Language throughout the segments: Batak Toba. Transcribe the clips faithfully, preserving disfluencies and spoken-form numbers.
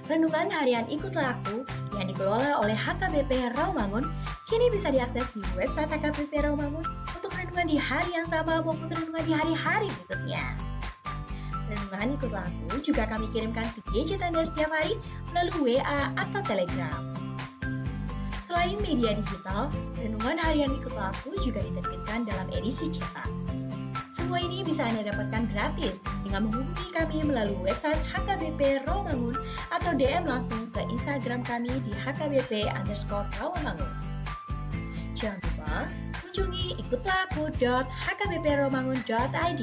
Renungan harian Ikutlah Aku yang dikelola oleh H K B P Rawamangun kini bisa diakses di website H K B P Rawamangun untuk renungan di hari yang sama maupun renungan di hari-hari berikutnya. Renungan Ikutlah Aku juga kami kirimkan ke gadget Anda setiap hari melalui W A atau Telegram. Selain media digital, renungan harian Ikutlah Aku juga diterbitkan dalam edisi cetak. Semua ini bisa Anda dapatkan gratis dengan menghubungi kami melalui website H K B P Rawamangun atau D M langsung ke Instagram kami di H K B P underscore Rawamangun. Jangan lupa kunjungi ikutlah aku dot H K B P rawamangun dot I D.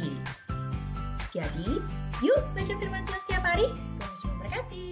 Jadi, yuk baca firman Tuhan setiap hari. Tuhan Yesus memberkati.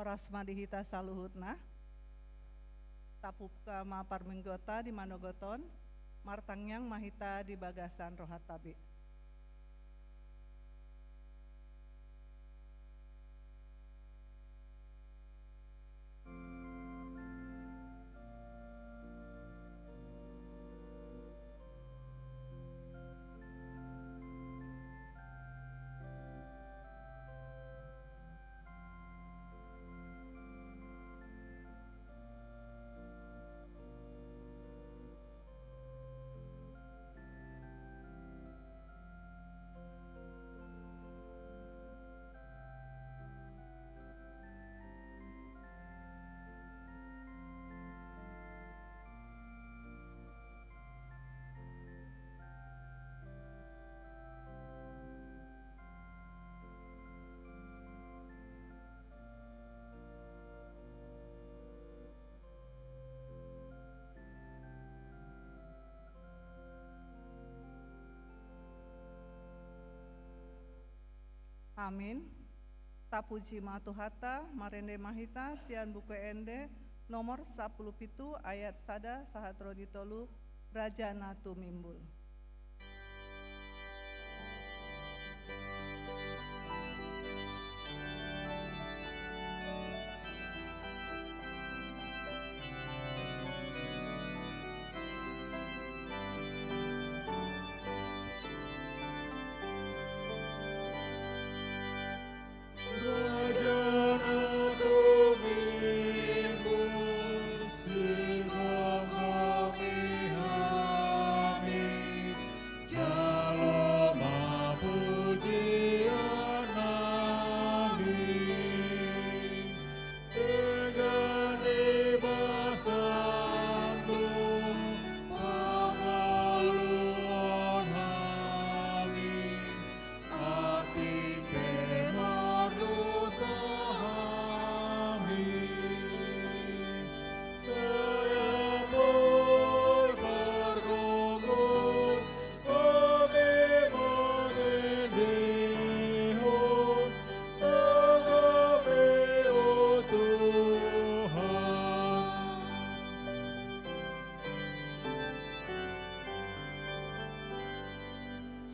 Horas ma di hita saluhutna. Tabuka ma parmingguonta di manogot on. Martangiang ma hita di bagasan rohanta be. Amin. Tapuji ma Tuhanta, marende ma hita sian Buku Ende nomor sampulu pitu ayat sada sahat ro di tolu, Raja na tumimbul.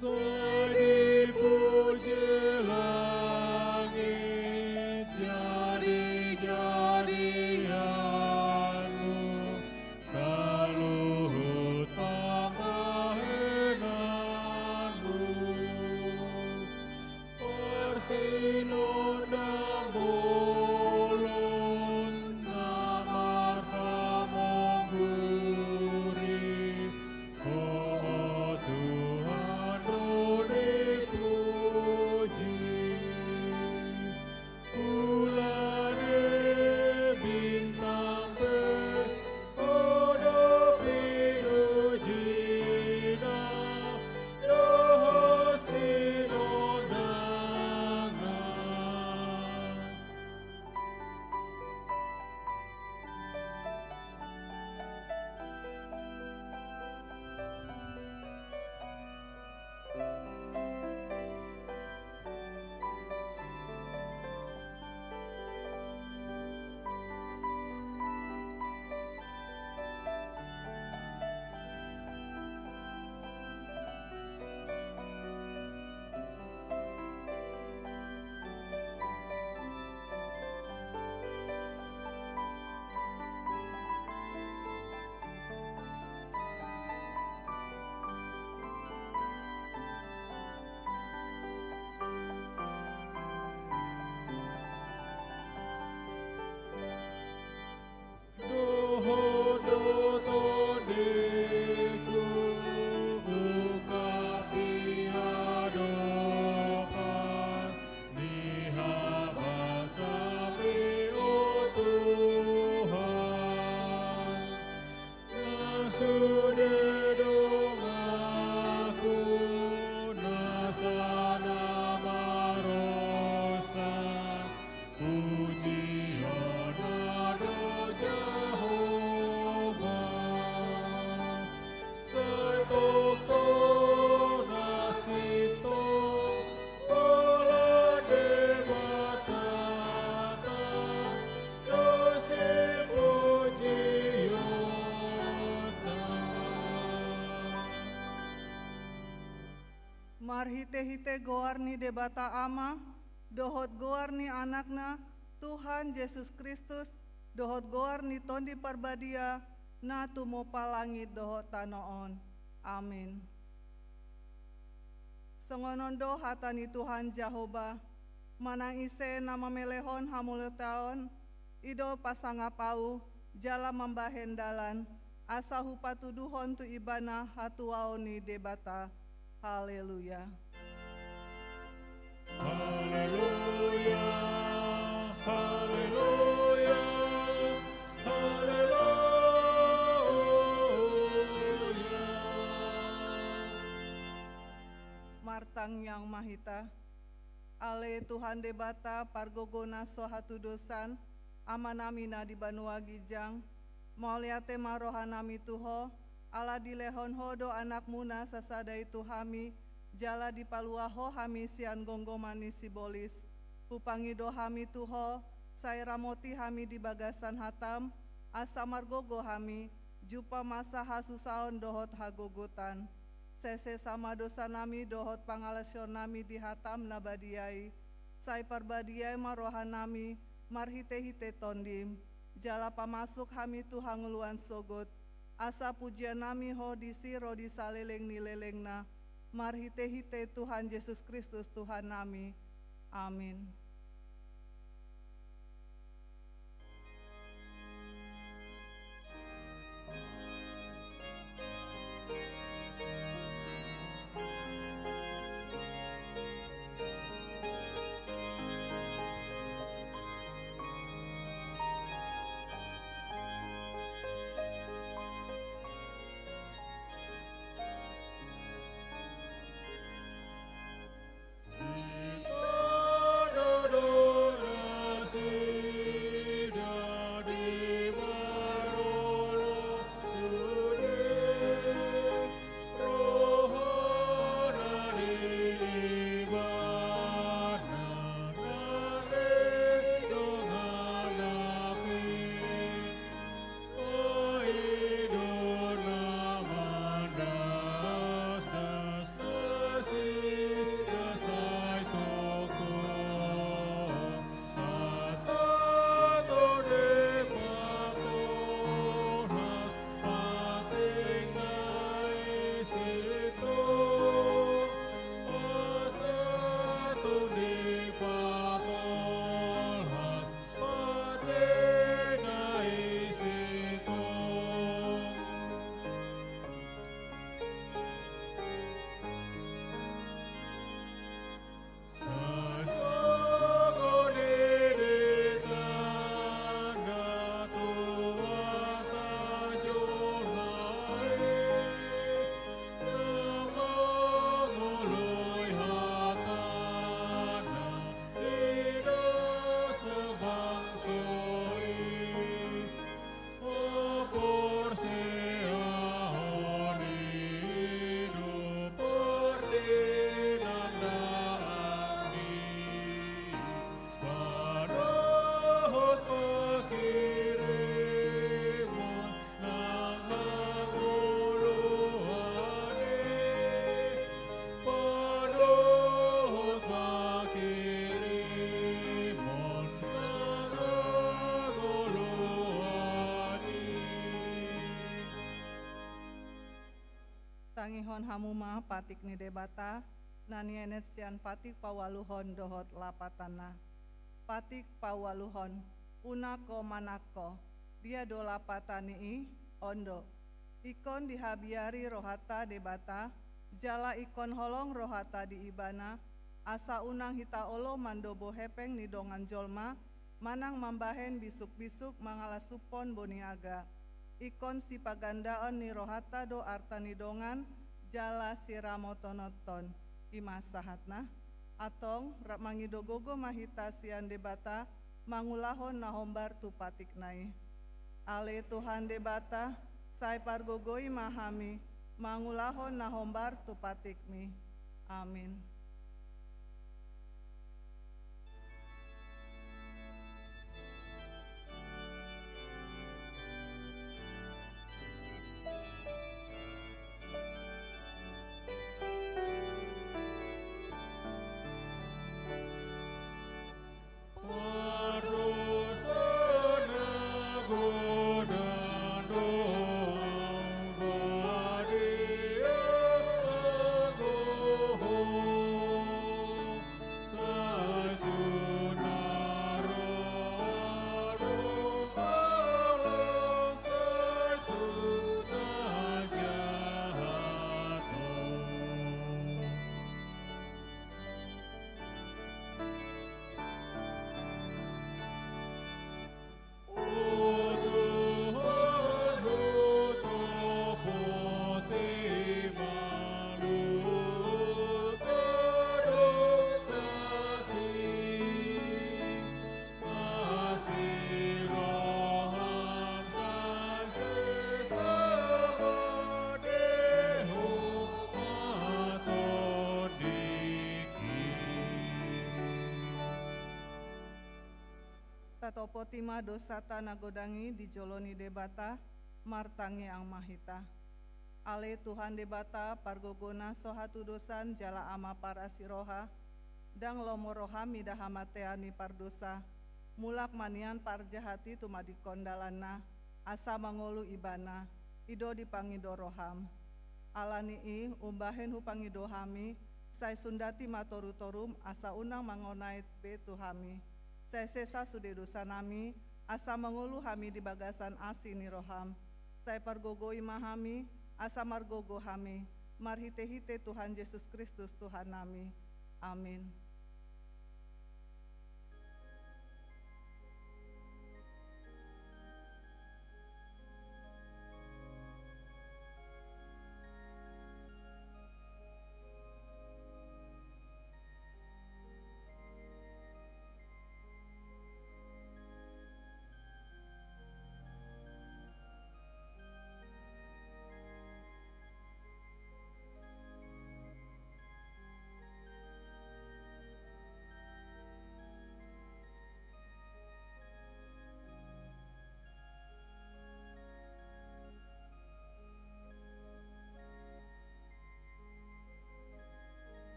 Sai dipuji langit, jadi-jadianmu, saluhut pambahenanmu. Parsinondang bolon na marhamongguri, Ho Tuhan do Marhite-hite goar ni Debata Ama, dohot goar ni Anakna, Tuhan Jesus Kristus, dohot goar ni Tondi Parbadia, na tumompa langit dohot tano on. Amin. Songon on do hata ni Tuhan Jahowa, manang ise na mamelehon hamauliateon, i do pasangap Ahu, jala mambahen dalan, asa hupatuduhon tu ibana hatuaon ni Debata. Haleluya. Haleluya, haleluya, haleluya. Martangiang ma hita. Ale Tuhan Debata, pargogo na so hatudosan, Amanami na di banua ginjang, mauliate ma rohanami tu Ho, ala dilehon Ho do Anakmuna sasada i tu hami, jala dipalua Ho hami sian gomgoman ni sibolis. Hupangido hami tu Ho, sai ramoti hami di bagasan hataM, asa margogo hami, jumpa masa hasusaon dohot hagogotan. Sai sesa ma dosanami dohot pangalaosionnami di hataM na badia i. Sai parbadiai ma rohanami marhite-hite TondiM, jala pamasuk hami tu hangoluan sogot, asa pujiannami Ho disi ro di saleleng ni lelengna, marhite-hite Tuhan Jesus Kristus Tuhannami. Amin. Tangihon hamu ma patik ni Debata, na nienet sian patik paualuhon dohot lapatanna. Patik paualuhon, unangko manangko. Dia do lapatan ni i? On do. Ingkon dihabiari rohanta Debata, jala ingkon holong rohanta di Ibana, asa unang hita olo mandobo hepeng ni dongan jolma, manang mambahen bisuk-bisuk mangalasuphon boniaga. Ingkon sipagandaon ni rohanta do arta ni dongan, jala siramotononhon. I ma sahatna. Antong, rap mangido gogo ma hita sian Debata, mangulahon na hombar tu patikna i. Ale Tuhan Debata, sai pargogoi ma hami, mangulahon na hombar tu patikmi. Amin. Topoti ma dosanta na godang i di jolo ni Debata, martangiang ma hita. Ale Tuhan Debata, pargogona so hatudosan jala ama parasi roha, ndang lomo roham mida hamatean ni pardosa, mulak ma nian parjahat i tumadingkon dalanna, asa mangolu ibana, i do dipangido roham. Ala ni i, umbahen hupangido hami, sai sundati ma torutorum asa unang mangonaet be tu hami. Sai sesa sude dosanami, asa mangolu hami di bagasan asi ni roham. Sai pargogoi ma hami, asa margogo hami, marhitehite Tuhan Jesus Kristus Tuhannami. Amin.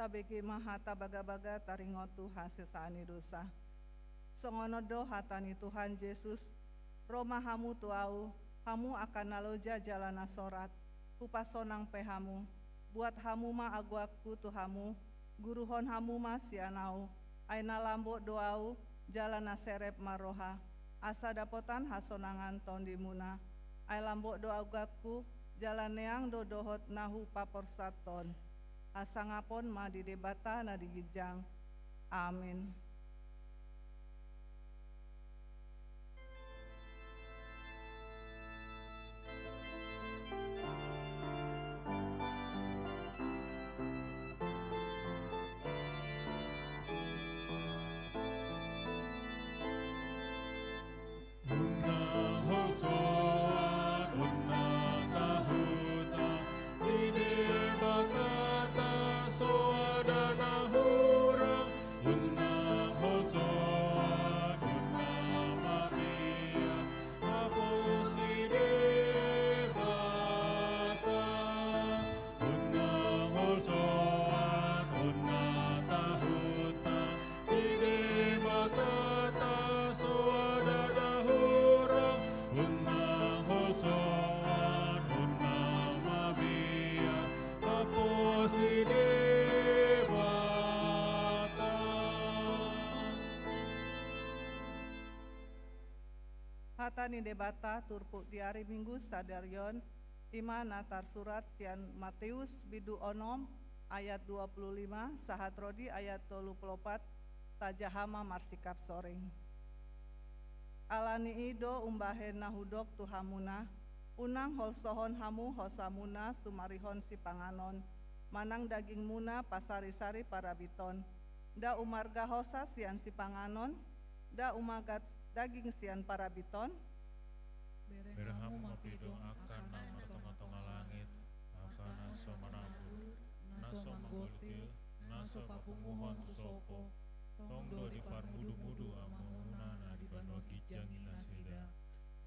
Tabege ma hata bagabaga taringot tu hasesaan ni dosa. Songon on do hata ni Tuhan Jesus: Ro ma hamu tu Ahu, hamu angka na loja jala na sorat, hupasonang pe hamu. Buat hamu ma agoanku tu hamu, guruhon hamu ma sian Ahu, ai na lambok do Ahu, jala na serep ma roha, asa dapotan hasonangan tondimuna. Ai lambok do agoanku, jala neang do dohot na hupaporsathon. Hasangapon ma di Debata na di ginjang. Amin. Unang holsoan, unang tahuta, di Debata so ada na hurang. Unang holsoan, unang mabiar, haposi Debata. Unang holsoan, unang tahuta, di Debata so ada na hurang. Unang holsoan, unang mabiar, haposi Debata. Hata ni Debata turpuk di ari Minggu sadari on, i ma na tarsurat sian Mateus bindu onom ayat dua puluh lima sahat ro di ayat tolu puluh opat. Tajaha ma marsikap soring. Ala ni i do umbahen na hudok tu hamuna: Unang holsohon hamu hosamuna sumarihon sipanganon, manang dagingmuna pasarisari parabiton. Nda umarga hosa sian sipanganon? Nda umagat daging sian parabiton? Bere hamu ma pido angka na martongatonga langit, angka na so manabur, na so manggotil, na so papunguhon tu sopo. Tong do diparmudumudu Amamuna na di banua ginjang i nasida.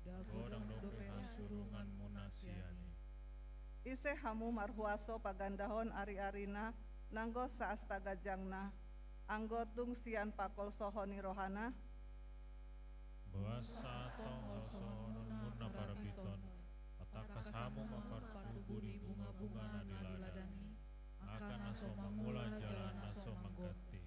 Godang dope hasurunganmuna sian i. Ise hamu marhuaso pagandahon ariarina, nanggo saasta ganjangna, anggo tung sian pangholsohon ni rohana? Boasa tong holsohononmuna parabiton? Patangkas hamu ma partubu ni bungabunga na di ladang i, angka na so mangula jala na so mangganti.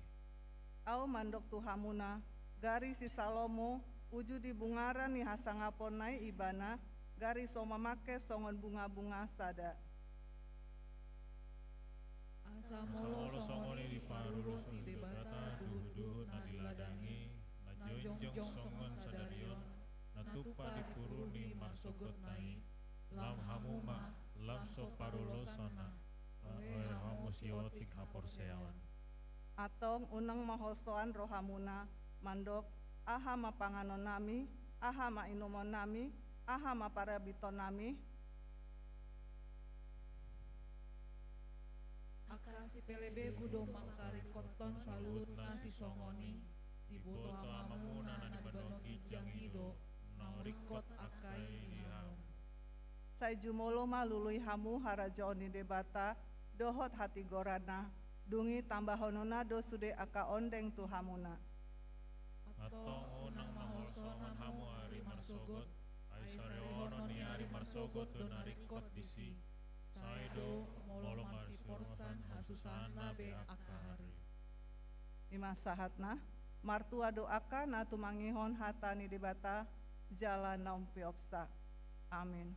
Ahu mandok tu hamuna, gari si Salomo, uju di bungaran ni hasangaponna i ibana, gari so mamangke songon bungabunga sada. Asa molo songon i diparulus ni Debata duhutduhut na di ladang i, na jongjong songon sadari on, na tupa di puruni marsogotna i, lam hamu ma, lam so parulosonna, laho hamu siotik haporseaon. Antong unang ma holsoan rohamuna, mandok: Aha ma panganonnami? Aha ma inumonnami? Aha ma parabitonnami? Angka sipelebegu do mangkaringkothon saluhutna sisongon i, diboto Amamuna na di banua ginjang i do naung ringkot angka i di hamu. Sai jumolo ma lului hamu harajaon ni Debata dohot hatigoranna, dung i tambahononna do sude angka ondeng tu hamuna. Antong unang ma holsohon hamu ari marsogot, ai sarihonon ni ari marsogot do na ringkot disi. Sai do molo marsiporsan hasusahanna be angka ari. I ma sahatna, martua do angka na tumangihon hata ni Debata jala na umpeopsa. Amin.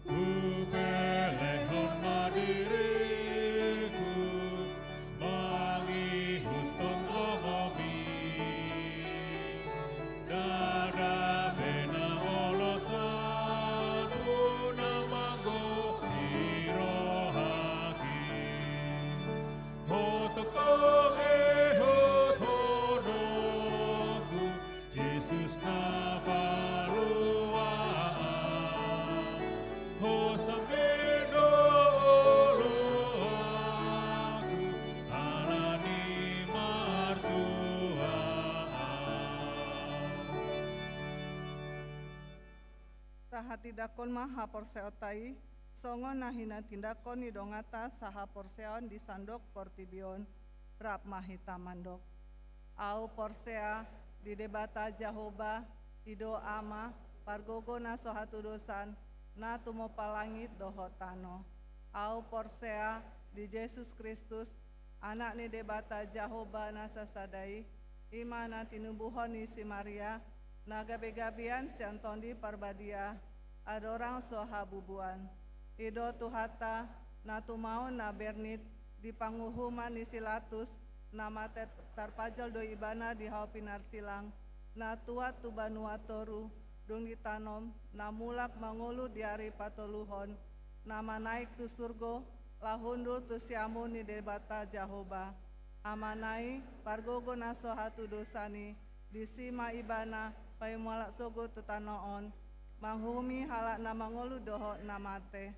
Hupelehon ma diriku mangihuthon gogomi, ndada be na olo sapu na manggohi rohaki. Hotongtong ihut hononku, Jesus na palua au, hosam be do oloanku, ala ni martua au. Tahatindangkon ma haporseaonta i, songon na hinatindangkon ni donganta sahaporseaon di sandok portibi on, rap ma hita mandok. Au porsea di Debata Jahowa, i do Ama, pargogo na so hatudosan, na tumompa langit dohot tano. Au porsea di Jesus Kristus, Anak ni Debata Jahowa na sasada i, i ma na tinubuhon ni si Maria, na gabegabean sian Tondi Parbadia, andorang so habubuan. I do Tuhanta, na tumaon na bernit di panguhuman ni si Latus, na mate tarpajal do ibana di hau pinarsilang, na tuat tu banua toru, dung ditanom, na mulak mangolu di ari patoluhon, na manaek tu surgo, laho hundul tu siamun ni Debata Jahowa. Amana i, pargogo na so hatudosan i, disi ma ibana paima mulak sogot tu tano on, manguhumi halak na mangolu dohot na mate.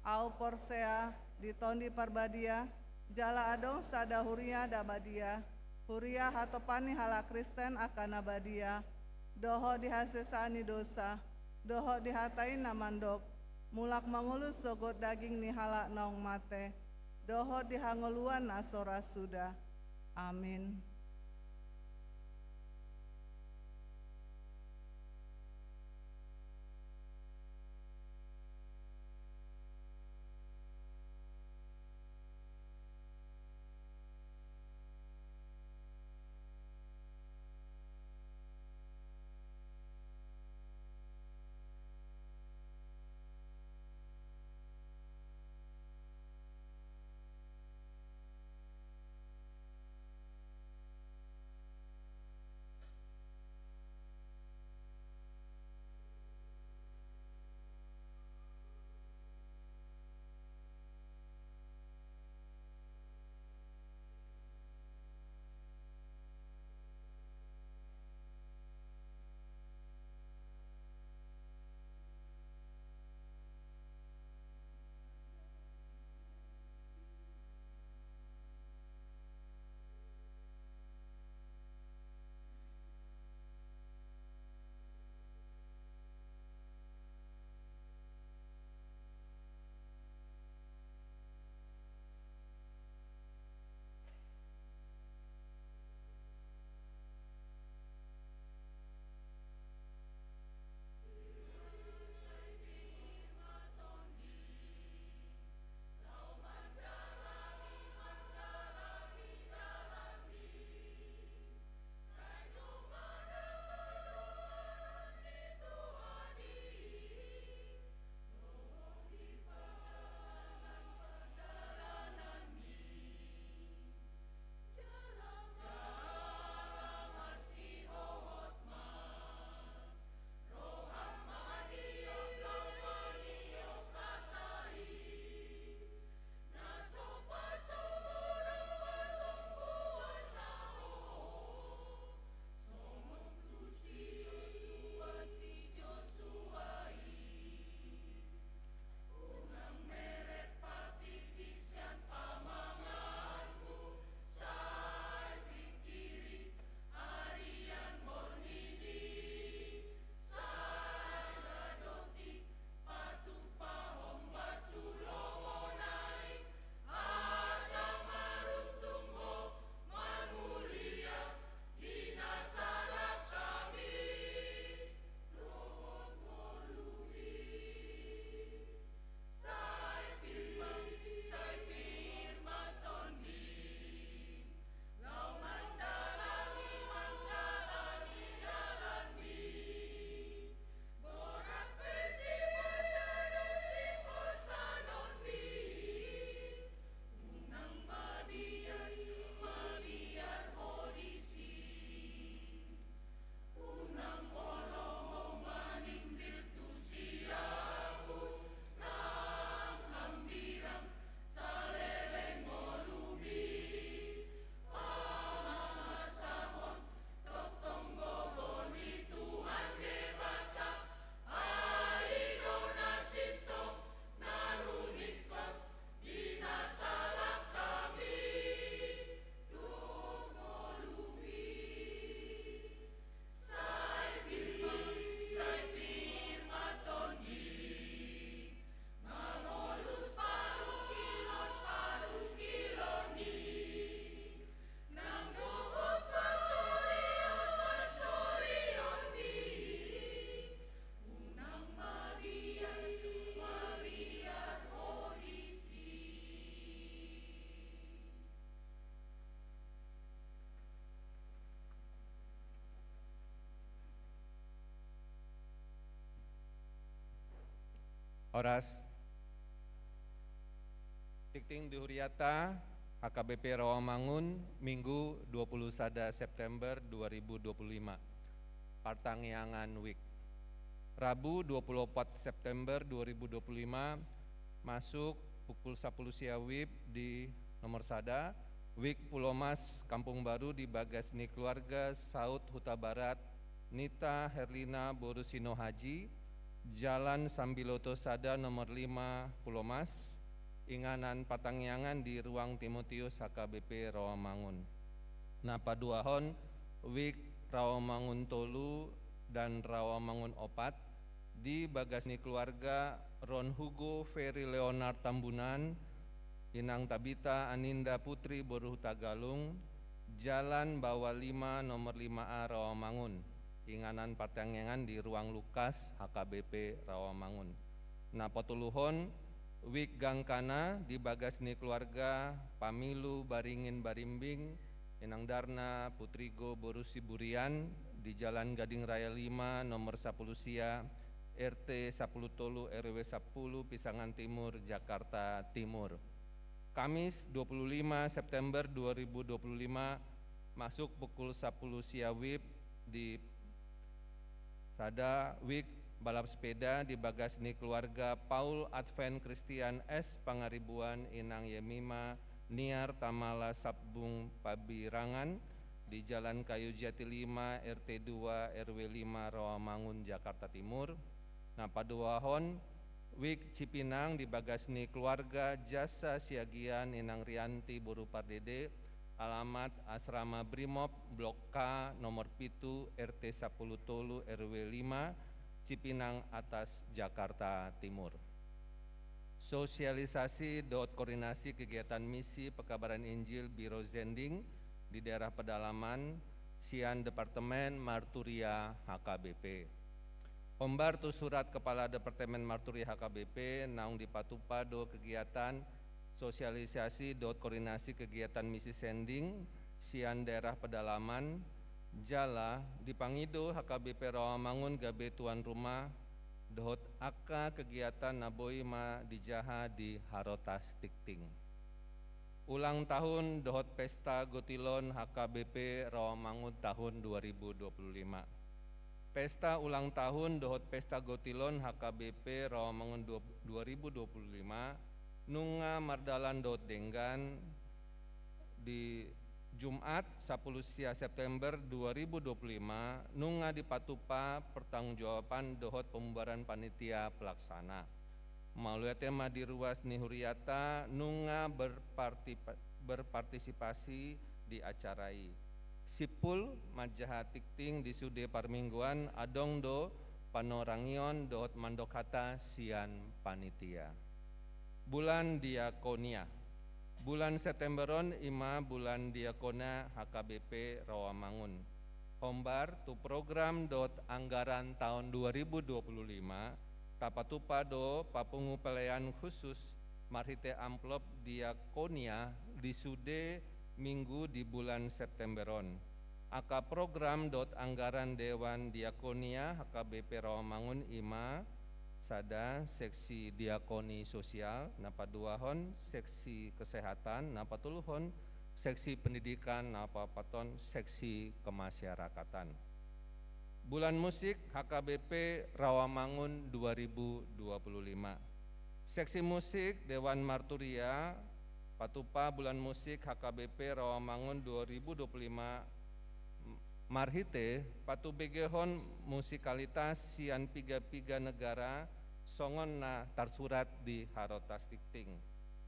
Au porsea di Tondi Parbadia, jala adong sada huria na badia, huria hatopan ni halak Kristen angka na badia, dohot di hasesaan ni dosa, dohot di hata i na mandok, mulak mangolu sogot daging ni halak naung mate, dohot di hangoluan na so ra suda. Amin. Pras. Tingting di huriata, H K B P Rawamangun, Minggu, dua puluh sada September dua ribu dua puluh lima. Partangiangan WIB. Rabu, dua puluh opat September dua ribu dua puluh lima, masuk pukul sapuluh sia WIB di nomor sada, WIB Pulomas Kampung Baru di bagas ni keluarga Saud Hutabarat, Nita Herlina boru Sinohaji, Jalan Sambiloto sada nomor lima Pulomas, inganan partangiangan di Ruang Timotius H K B P Rawamangun. Na paduahon, WIB Rawamangun tolu dan Rawamangun opat, di bagas ni keluarga Ron Hugo Ferry Leonard Tambunan, Inang Tabita Aninda Putri boru Hutagalung, Jalan Bawa lima nomor lima A Rawamangun, inganan partangiangan di Ruang Lukas H K B P Rawamangun. Na patoluhon, WIB Gangkana di bagas ni keluarga Pamilu Baringin Barimbing, Inang Darna Putrigo boru Siburian, di Jalan Gading Raya lima nomor sapuluh sia, R T sapuluh tolu R W sapuluh Pisangan Timur, Jakarta Timur. Kamis, dua puluh lima September dua ribu dua puluh lima, masuk pukul sapuluh sia WIB di sada, WIB balap sepeda di bagas ni keluarga Paul Advent Christian S Pangaribuan, Inang Yemima Niar Tamala Sabung Pabirangan, di Jalan Kayu Jati lima, R T dua, R W lima, Rawamangun, Jakarta Timur. Na paduahon, WIB Cipinang di bagas ni keluarga Jasa Siagian Inang Rianti boru Pardede, alamat Asrama Brimob, Blok K, nomor pitu, R T sapuluh tolu, R W lima, Cipinang Atas, Jakarta Timur. Sosialisasi dohot koordinasi kegiatan misi pekabaran Injil Biro Sending di daerah pedalaman sian Departemen Marturia H K B P. Hombar tu surat Kepala Departemen Marturia H K B P, naung dipatupa do kegiatan sosialisasi dohot koordinasi kegiatan misi sending sian daerah pedalaman, jala dipangido H K B P Rawamangun gabe tuan rumah dohot angka kegiatan na boi ma dijaha di harotas tingting. Ulang tahun dohot pesta gotilon H K B P Rawamangun tahun dua ribu dua puluh lima. Pesta ulang tahun dohot pesta gotilon H K B P Rawamangun dua, dua ribu dua puluh lima nunga mardalan dohot denggan di Jumat, sapuluh sia September dua ribu dua puluh lima, nunga dipatupa pertanggungjawaban dohot pembubaran panitia pelaksana. Mauliate ma di ruas ni huriata nunga berparti-, berpartisipasi di acara i. Simpul manjaha tingting di sude parmingguan adong do panorangion dohot mandok hata sian panitia. Bulan Diakonia. Bulan September on i ma bulan Diakonia H K B P Rawamangun. Hombar tu program dohot anggaran taon dua ribu dua puluh lima, tapatupa do papungu pelayanan khusus marhite amplop diakonia di sude minggu di bulan September on. Angka program dohot anggaran Dewan Diakonia H K B P Rawamangun i ma sada, seksi diakoni sosial, na paduahon seksi kesehatan, na patoluhon seksi pendidikan, na paopathon seksi kemasyarakatan. Bulan musik H K B P Rawamangun dua ribu dua puluh lima. Seksi musik Dewan Marturia patupa bulan musik H K B P Rawamangun dua ribu dua puluh lima marhite patubegehon musikalitas sian piga-piga negara songon na tarsurat di harotas tingting.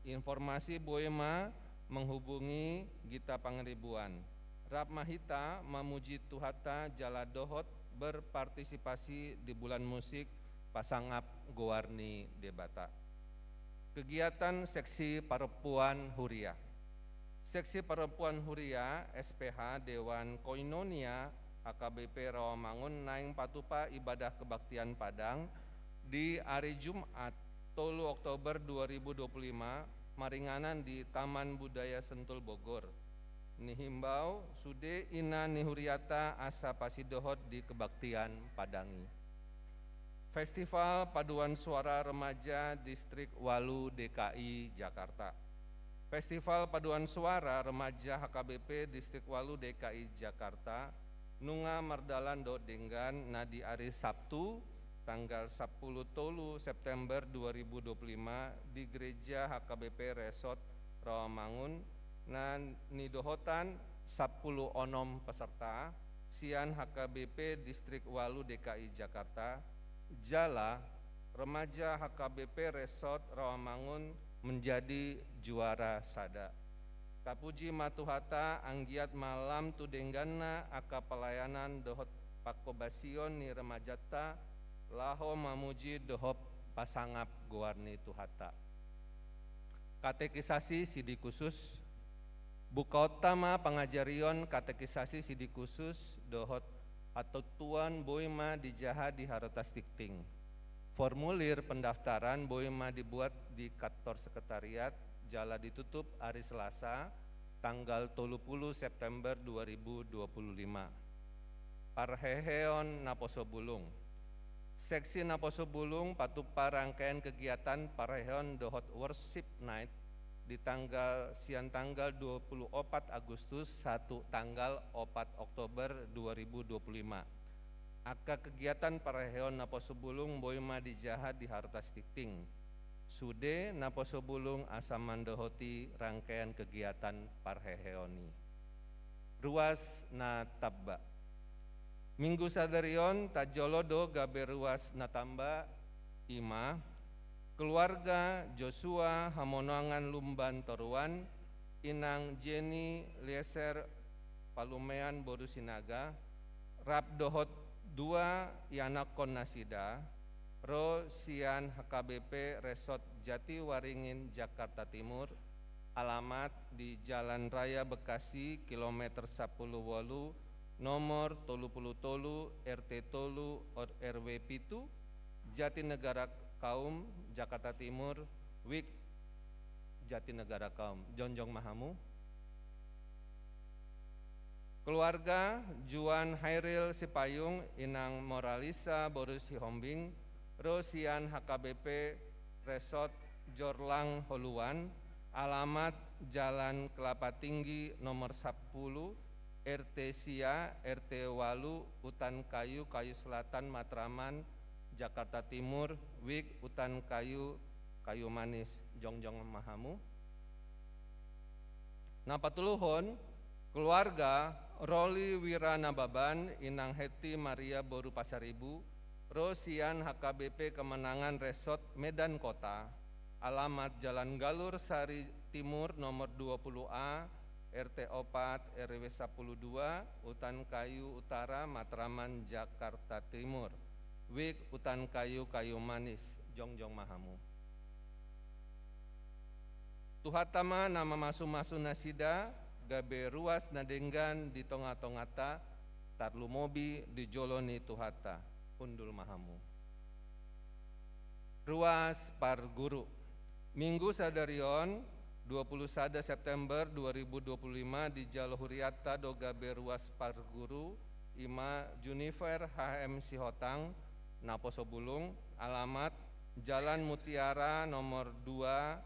Informasi boi ma menghubungi Gita Pangaribuan. Rap ma hita mamuji Tuhanta jala dohot berpartisipasi di bulan musik pasangap goar ni Debata. Kegiatan seksi parompuan huria. Seksi parompuan huria, S P H, Dewan Koinonia H K B P Rawamangun naeng patupa ibadah kebaktian Padang di ari Jumat, tolu Oktober dua ribu dua puluh lima, maringanan di Taman Budaya Sentul Bogor. Nihimbau sude ina ni huriata asa pasidohot di kebaktian Padang i. Festival Paduan Suara Remaja Distrik Walu D K I Jakarta. Festival Paduan Suara Remaja H K B P Distrik Walu D K I Jakarta nunga mardalan dohot denggan na di ari Sabtu, tanggal sampulu tolu September dua ribu dua puluh lima, di Gereja H K B P Resort Rawamangun, na nidohotan sampulu onom peserta sian H K B P Distrik Walu D K I Jakarta, jala remaja H K B P Resort Rawamangun menjadi juara sada. Tapuji ma Tuhanta, anggiat ma lam tu dengganna angka pelayanan dohot panghobasion ni remajanta, laho mamuji dohot pasangap goar ni Tuhanta. Katekisasi Sinodikusus. Bukaonta ma pangajarion Katekisasi Sinodikusus dohot hatontuan boi ma dijaha di harorotan tingting. Formulir pendaftaran boi ma dibuat di kantor sekretariat, jala ditutup ari Selasa, tanggal tolu pulu September dua ribu dua puluh lima. Parheheon naposo bulung. Seksi naposo bulung patupa rangkaian kegiatan parheheon dohot worship night di tanggal, sian tanggal dua puluh opat Agustus sahat tu tanggal opat Oktober dua ribu dua puluh lima. Angka kegiatan parheheon naposo bulung boi ma dijaha di harorotan tingting. Sude naposo bulung asa mandohoti rangkaian kegiatan parheheon i. Ruas na tamba. Minggu sadari on tajolo do gabe ruas na tamba, i ma keluarga Joshua Hamonangan Lumban Toruan, inang Jenny Lieser Palumean boru Sinaga, rap dohot dua ianakhon nasida, ro sian H K B P Resort Jatiwaringin, Jakarta Timur, alamat di Jalan Raya Bekasi, kilometer sampulu wolu, nomor tolu pulu tolu, R T tolu, R W pitu, Jatinegara Kaum, Jakarta Timur, WIK Jatinegara Kaum. Jongjong ma hamu. Keluarga Juan Hairil Sipayung, inang Moralisa boru Sihombing, ro sian H K B P Resort Jorlang Holuan, alamat Jalan Kelapa Tinggi nomor sampulu, R T sia, R T walu, Utan Kayu, Kayu Selatan, Matraman, Jakarta Timur, WIK Utan Kayu, Kayu Manis. Jongjong ma hamu. Na patoluhon, keluarga Roli Wira Nababan, inang Heti Maria boru Pasaribu, ro sian H K B P Kemenangan Resort, Medan Kota, alamat Jalan Galur Sari Timur nomor dua puluh A, R T opat, R W sampulu dua, Utan Kayu Utara, Matraman, Jakarta Timur, WIK Utan Kayu, Kayu Manis. Jongjong ma hamu. Tuhanta ma na mamasumasu nasida gabe ruas na denggan di tongatonganta, tarlumobi di jolo ni Tuhanta. Hundul ma hamu. Ruas parguru. Minggu sadari on, dua puluh sada September dua ribu dua puluh lima, dijalo hurianta do gabe ruas parguru, i ma Junifer H M Sihotang, naposo bulung, alamat Jalan Mutiara nomor dua,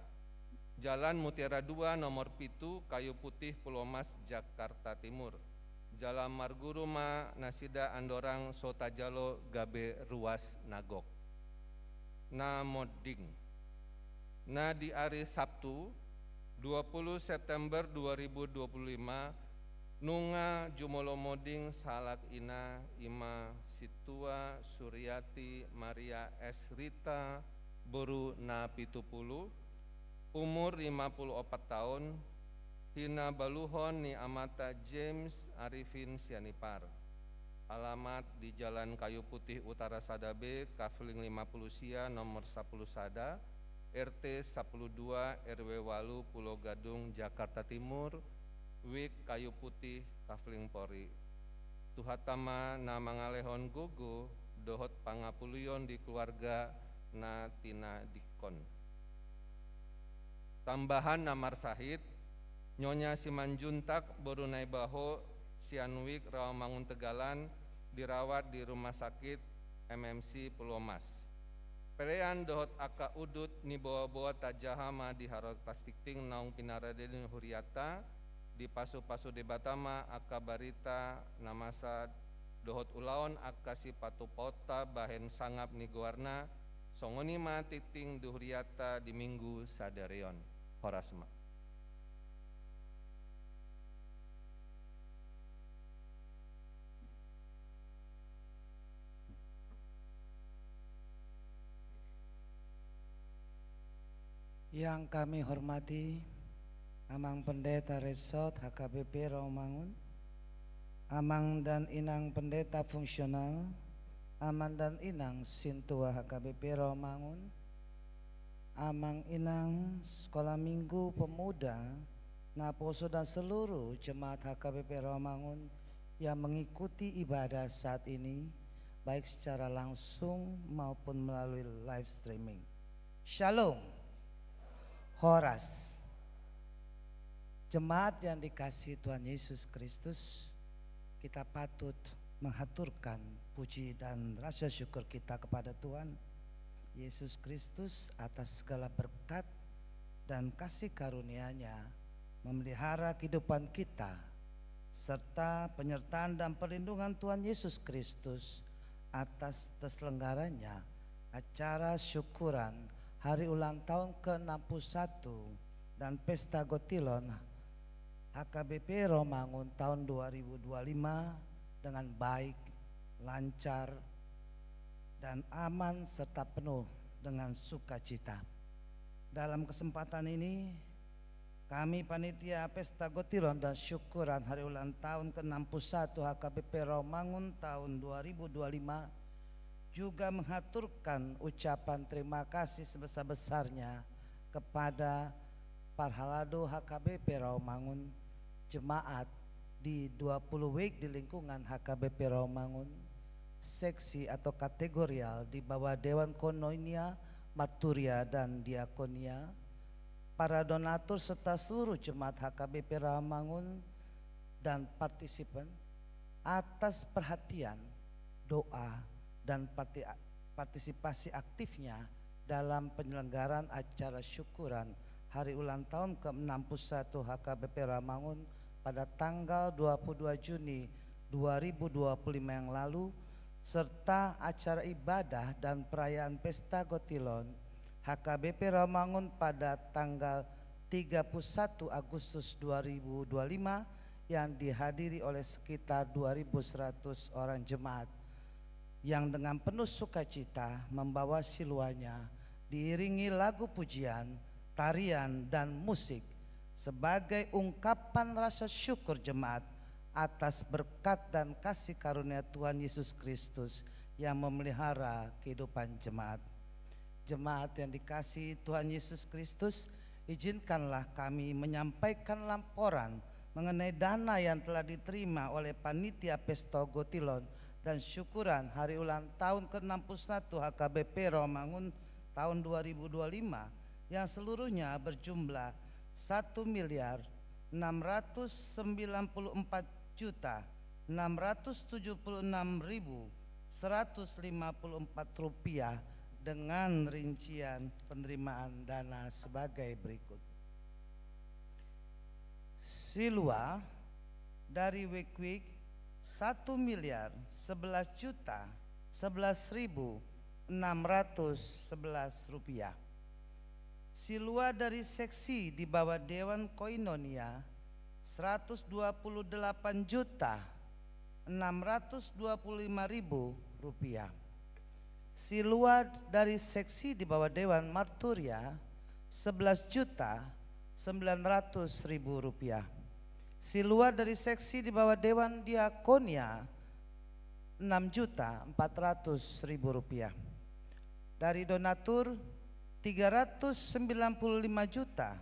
Jalan Mutiara dua nomor pitu, Kayu Putih, Pulomas, Jakarta Timur. Jala marguru ma nasida andorang so tajalo gabe ruas na gok. Na monding. Na di ari Sabtu, dua puluh September dua ribu dua puluh lima, nunga jumolo monding sahalak ina, i ma Sintua Suriati Maria S Rita boru Napitupulu, umur lima puluh opat taon, hinabaluhon ni amanta James Arifin Sianipar. Alamat di Jalan Kayu Putih Utara sada B, kafling lima puluh sia, nomor sampulu sada, R T sampulu dua, R W walu, Pulo Gadung, Jakarta Timur, WIK Kayu Putih, kafling Polri. Tuhanta ma na mangalehon gogo dohot pangapulion di keluarga na tinadingkon. Tambahan na marsahit, Nyonya Simanjuntak boru Naibaho sian WIK Rawamangun Tegalan, dirawat di Rumah Sakit M M C Pulau Mas. Pelean dohot angka udut ni boa-boa tajaha ma di haroro tingting naung pinarade ni hurianta, dipasupasu Debata ma angka barita na masa dohot ulaon angka sipatupaonta bahen sangap ni goarna, songon i ma tingting di hurianta di Minggu sadari on. Horas ma. Yang kami hormati Amang Pendeta Resort H K B P Rawamangun, Amang dan Inang Pendeta Fungsional, Amang dan Inang Sintua H K B P Rawamangun, Amang Inang Sekolah Minggu Pemuda, Naposo dan seluruh jemaat H K B P Rawamangun yang mengikuti ibadah saat ini, baik secara langsung maupun melalui live streaming. Shalom. Horas. Jemaat yang dikasihi Tuhan Yesus Kristus, kita patut menghaturkan puji dan rasa syukur kita kepada Tuhan Yesus Kristus atas segala berkat dan kasih karunia-Nya memelihara kehidupan kita, serta penyertaan dan perlindungan Tuhan Yesus Kristus atas terselenggaranya acara syukuran hari ulang tahun ke enam puluh satu dan Pesta Gotilon H K B P Rawamangun tahun dua ribu dua puluh lima dengan baik, lancar, dan aman serta penuh dengan sukacita. Dalam kesempatan ini, kami panitia Pesta Gotilon dan Syukuran Hari Ulang Tahun ke enam puluh satu H K B P Rawamangun tahun dua ribu dua puluh lima juga menghaturkan ucapan terima kasih sebesar-besarnya kepada Parhalado H K B P Rawamangun, jemaat di dua puluh wijk di lingkungan H K B P Rawamangun, seksi atau kategorial di bawah Dewan Koinonia, Marturia, dan Diakonia, para donatur serta seluruh jemaat H K B P Rawamangun dan partisipan atas perhatian, doa, dan parti-, partisipasi aktifnya dalam penyelenggaraan acara syukuran hari ulang tahun ke enam puluh satu H K B P Rawamangun pada tanggal dua puluh dua Juni dua ribu dua puluh lima yang lalu, serta acara ibadah dan perayaan Pesta Gotilon H K B P Rawamangun pada tanggal tiga puluh satu Agustus dua ribu dua puluh lima yang dihadiri oleh sekitar dua ribu seratus orang jemaat yang dengan penuh sukacita membawa siluanya diiringi lagu pujian, tarian, dan musik sebagai ungkapan rasa syukur jemaat atas berkat dan kasih karunia Tuhan Yesus Kristus yang memelihara kehidupan jemaat. Jemaat yang dikasihi Tuhan Yesus Kristus, izinkanlah kami menyampaikan laporan mengenai dana yang telah diterima oleh Panitia Pesta Gotilon dan Syukuran Hari Ulang Tahun ke enam puluh satu H K B P Rawamangun tahun dua ribu dua puluh lima, yang seluruhnya berjumlah satu miliar enam ratus sembilan puluh empat juta enam ratus tujuh puluh enam ribu seratus lima puluh empat rupiah, dengan rincian penerimaan dana sebagai berikut. Silua dari wijk-wijk, satu miliar sebelas juta sebelas ribu enam ratus sebelas rupiah. Silua dari seksi di bawah Dewan Koinonia, seratus dua puluh delapan juta enam ratus dua puluh lima ribu rupiah. Silua dari seksi di bawah Dewan Marturia, sebelas juta sembilan ratus ribu rupiah. Silua dari seksi di bawah Dewan Diakonia, enam juta empat ratus ribu rupiah. Dari donatur, tiga ratus sembilan puluh lima juta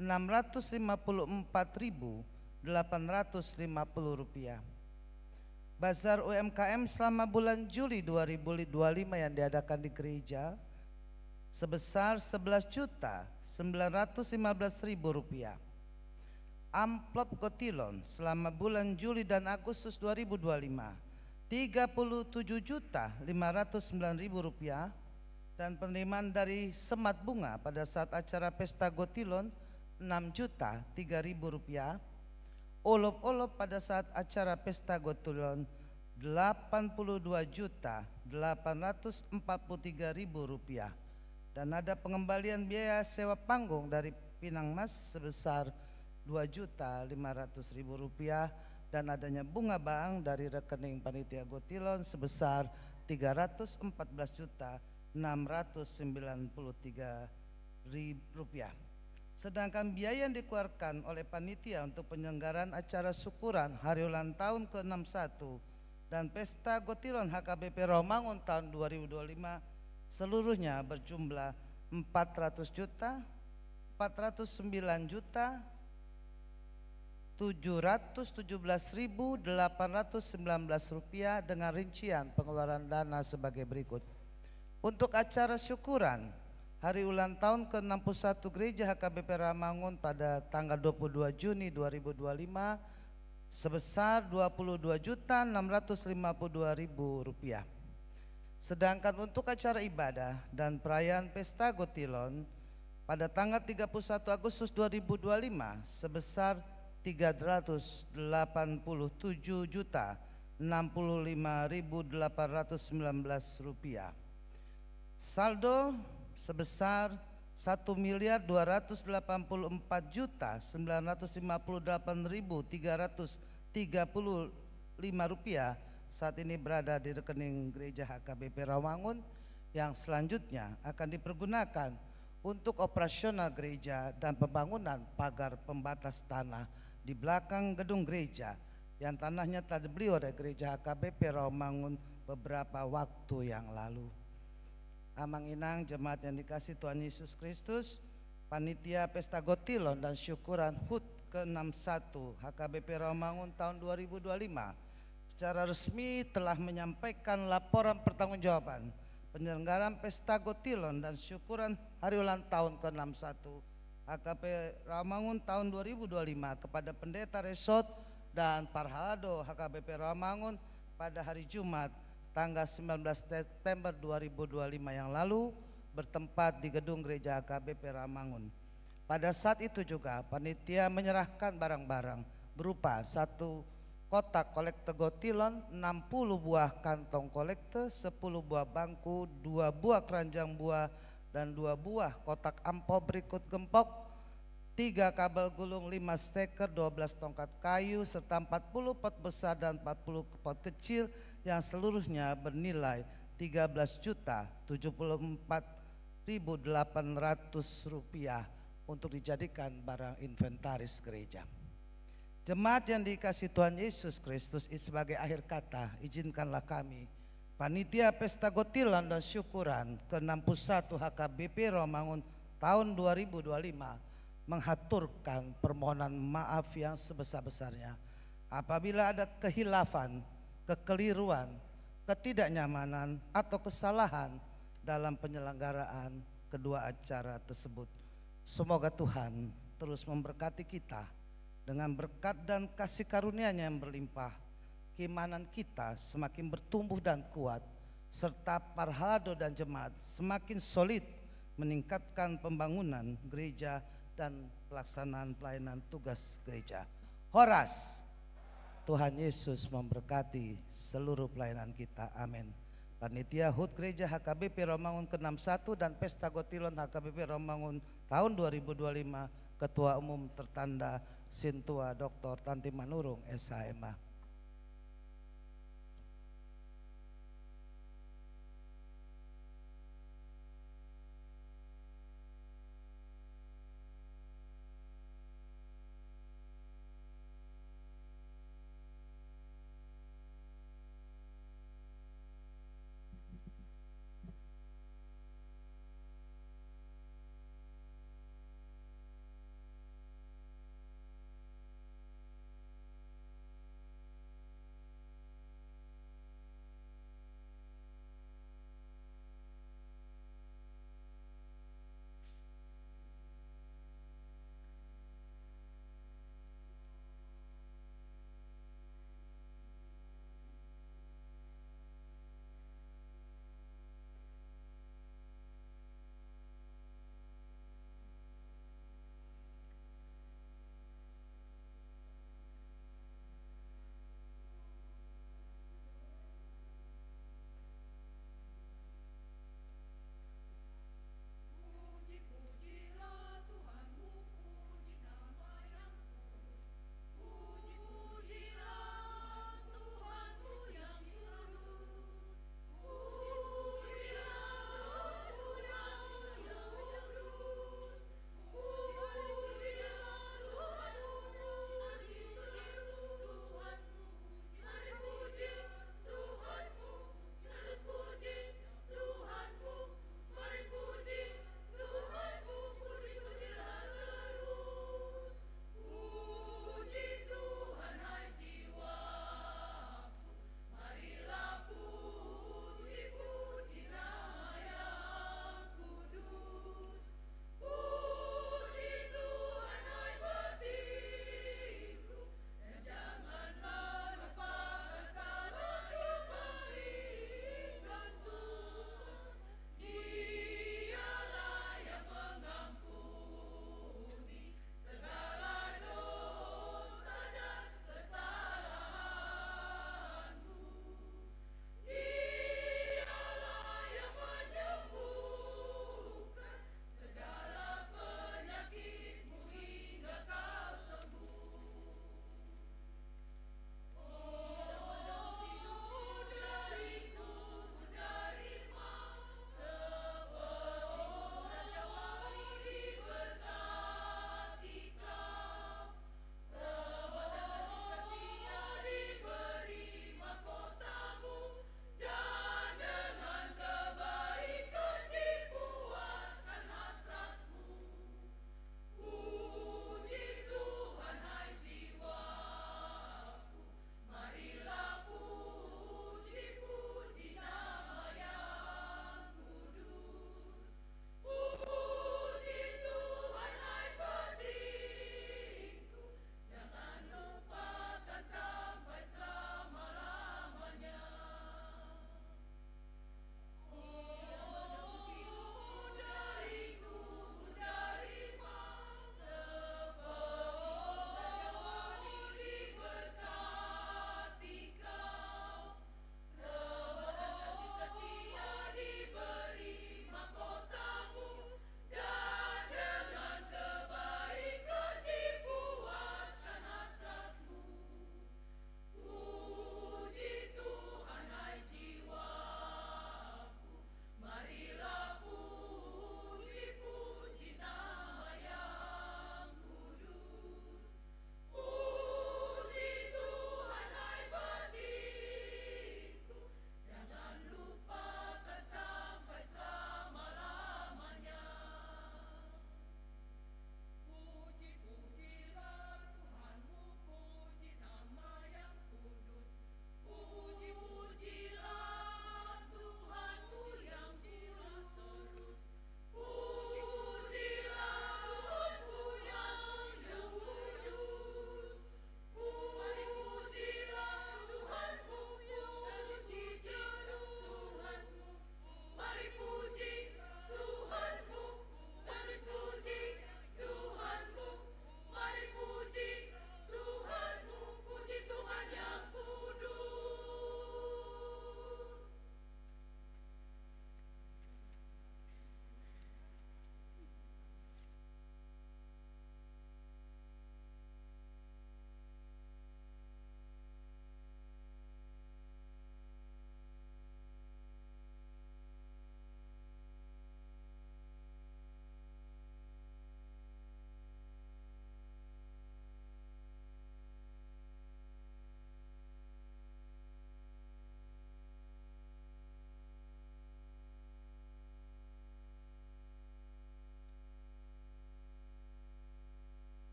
enam ratus lima puluh empat ribu delapan ratus lima puluh rupiah. Bazar U M K M selama bulan Juli dua ribu dua puluh lima yang diadakan di gereja sebesar sebelas juta sembilan ratus lima belas ribu rupiah. Amplop Gotilon selama bulan Juli dan Agustus dua ribu dua puluh lima tiga puluh tujuh juta lima ratus sembilan ribu rupiah, dan penerimaan dari semat bunga pada saat acara pesta gotilon enam juta tiga ribu rupiah, olop-olop pada saat acara pesta gotilon delapan puluh dua juta delapan ratus empat puluh tiga ribu rupiah, dan ada pengembalian biaya sewa panggung dari Pinang Mas sebesar dua juta lima ratus ribu rupiah, dan adanya bunga bank dari rekening panitia gotilon sebesar tiga ratus empat belas juta enam ratus sembilan puluh tiga ribu rupiah. Sedangkan biaya yang dikeluarkan oleh panitia untuk penyelenggaraan acara syukuran hari ulang tahun ke enam satu dan pesta gotilon H K B P Rawamangun tahun dua ribu dua puluh lima seluruhnya berjumlah empat ratus juta, empat ratus sembilan juta, tujuh ratus tujuh belas ribu delapan ratus sembilan belas rupiah dengan rincian pengeluaran dana sebagai berikut. Untuk acara syukuran hari ulang tahun ke enam puluh satu Gereja H K B P Rawamangun pada tanggal dua puluh dua Juni dua ribu dua puluh lima sebesar dua puluh dua juta enam ratus lima puluh dua ribu rupiah. Sedangkan untuk acara ibadah dan perayaan pesta gotilon pada tanggal tiga puluh satu Agustus dua ribu dua puluh lima sebesar tiga ratus delapan puluh tujuh juta enam puluh lima ribu delapan ratus sembilan belas rupiah. Saldo sebesar satu miliar dua ratus delapan puluh empat juta sembilan ratus lima puluh delapan ribu tiga ratus tiga puluh lima rupiah saat ini berada di rekening Gereja H K B P Rawamangun, yang selanjutnya akan dipergunakan untuk operasional gereja dan pembangunan pagar pembatas tanah di belakang gedung gereja, yang tanahnya telah dibeli oleh Gereja H K B P Rawamangun beberapa waktu yang lalu. Amang inang jemaat yang dikasihi Tuhan Yesus Kristus, panitia pesta gotilon dan syukuran hut ke enam satu H K B P Rawamangun tahun dua ribu dua puluh lima secara resmi telah menyampaikan laporan pertanggungjawaban penyelenggaraan pesta gotilon dan syukuran hari ulang tahun ke enam satu H K B P Rawamangun tahun dua ribu dua puluh lima kepada Pendeta Resort dan Parhalado H K B P Rawamangun pada hari Jumat, tanggal sembilan belas September dua ribu dua puluh lima yang lalu, bertempat di gedung Gereja H K B P Rawamangun. Pada saat itu juga, panitia menyerahkan barang-barang berupa satu kotak kolekte gotilon, enam puluh buah kantong kolekte, sepuluh buah bangku, dua buah keranjang buah, dan dua buah kotak amplop berikut gempok, tiga kabel gulung, lima steker, dua belas tongkat kayu, serta empat puluh pot besar dan empat puluh pot kecil yang seluruhnya bernilai tiga belas juta tujuh puluh empat ribu delapan ratus rupiah untuk dijadikan barang inventaris gereja. Jemaat yang dikasihi Tuhan Yesus Kristus, i sebagai akhir kata, izinkanlah kami, panitia pesta gotilon dan syukuran ke enam puluh satu H K B P Rawamangun tahun dua ribu dua puluh lima, menghaturkan permohonan maaf yang sebesar-besarnya apabila ada kehilafan, kekeliruan, ketidaknyamanan, atau kesalahan dalam penyelenggaraan kedua acara tersebut. Semoga Tuhan terus memberkati kita dengan berkat dan kasih karunia-Nya yang berlimpah. Keimanan kita semakin bertumbuh dan kuat, serta parhalado dan jemaat semakin solid meningkatkan pembangunan gereja dan pelaksanaan pelayanan tugas gereja. Horas. Tuhan Yesus memberkati seluruh pelayanan kita. Amin. Panitia hut gereja H K B P Rawamangun ke enam satu dan pesta gotilon H K B P Rawamangun tahun dua ribu dua puluh lima, Ketua Umum tertanda Sintua Doktor Tanti Manurung, S H M A.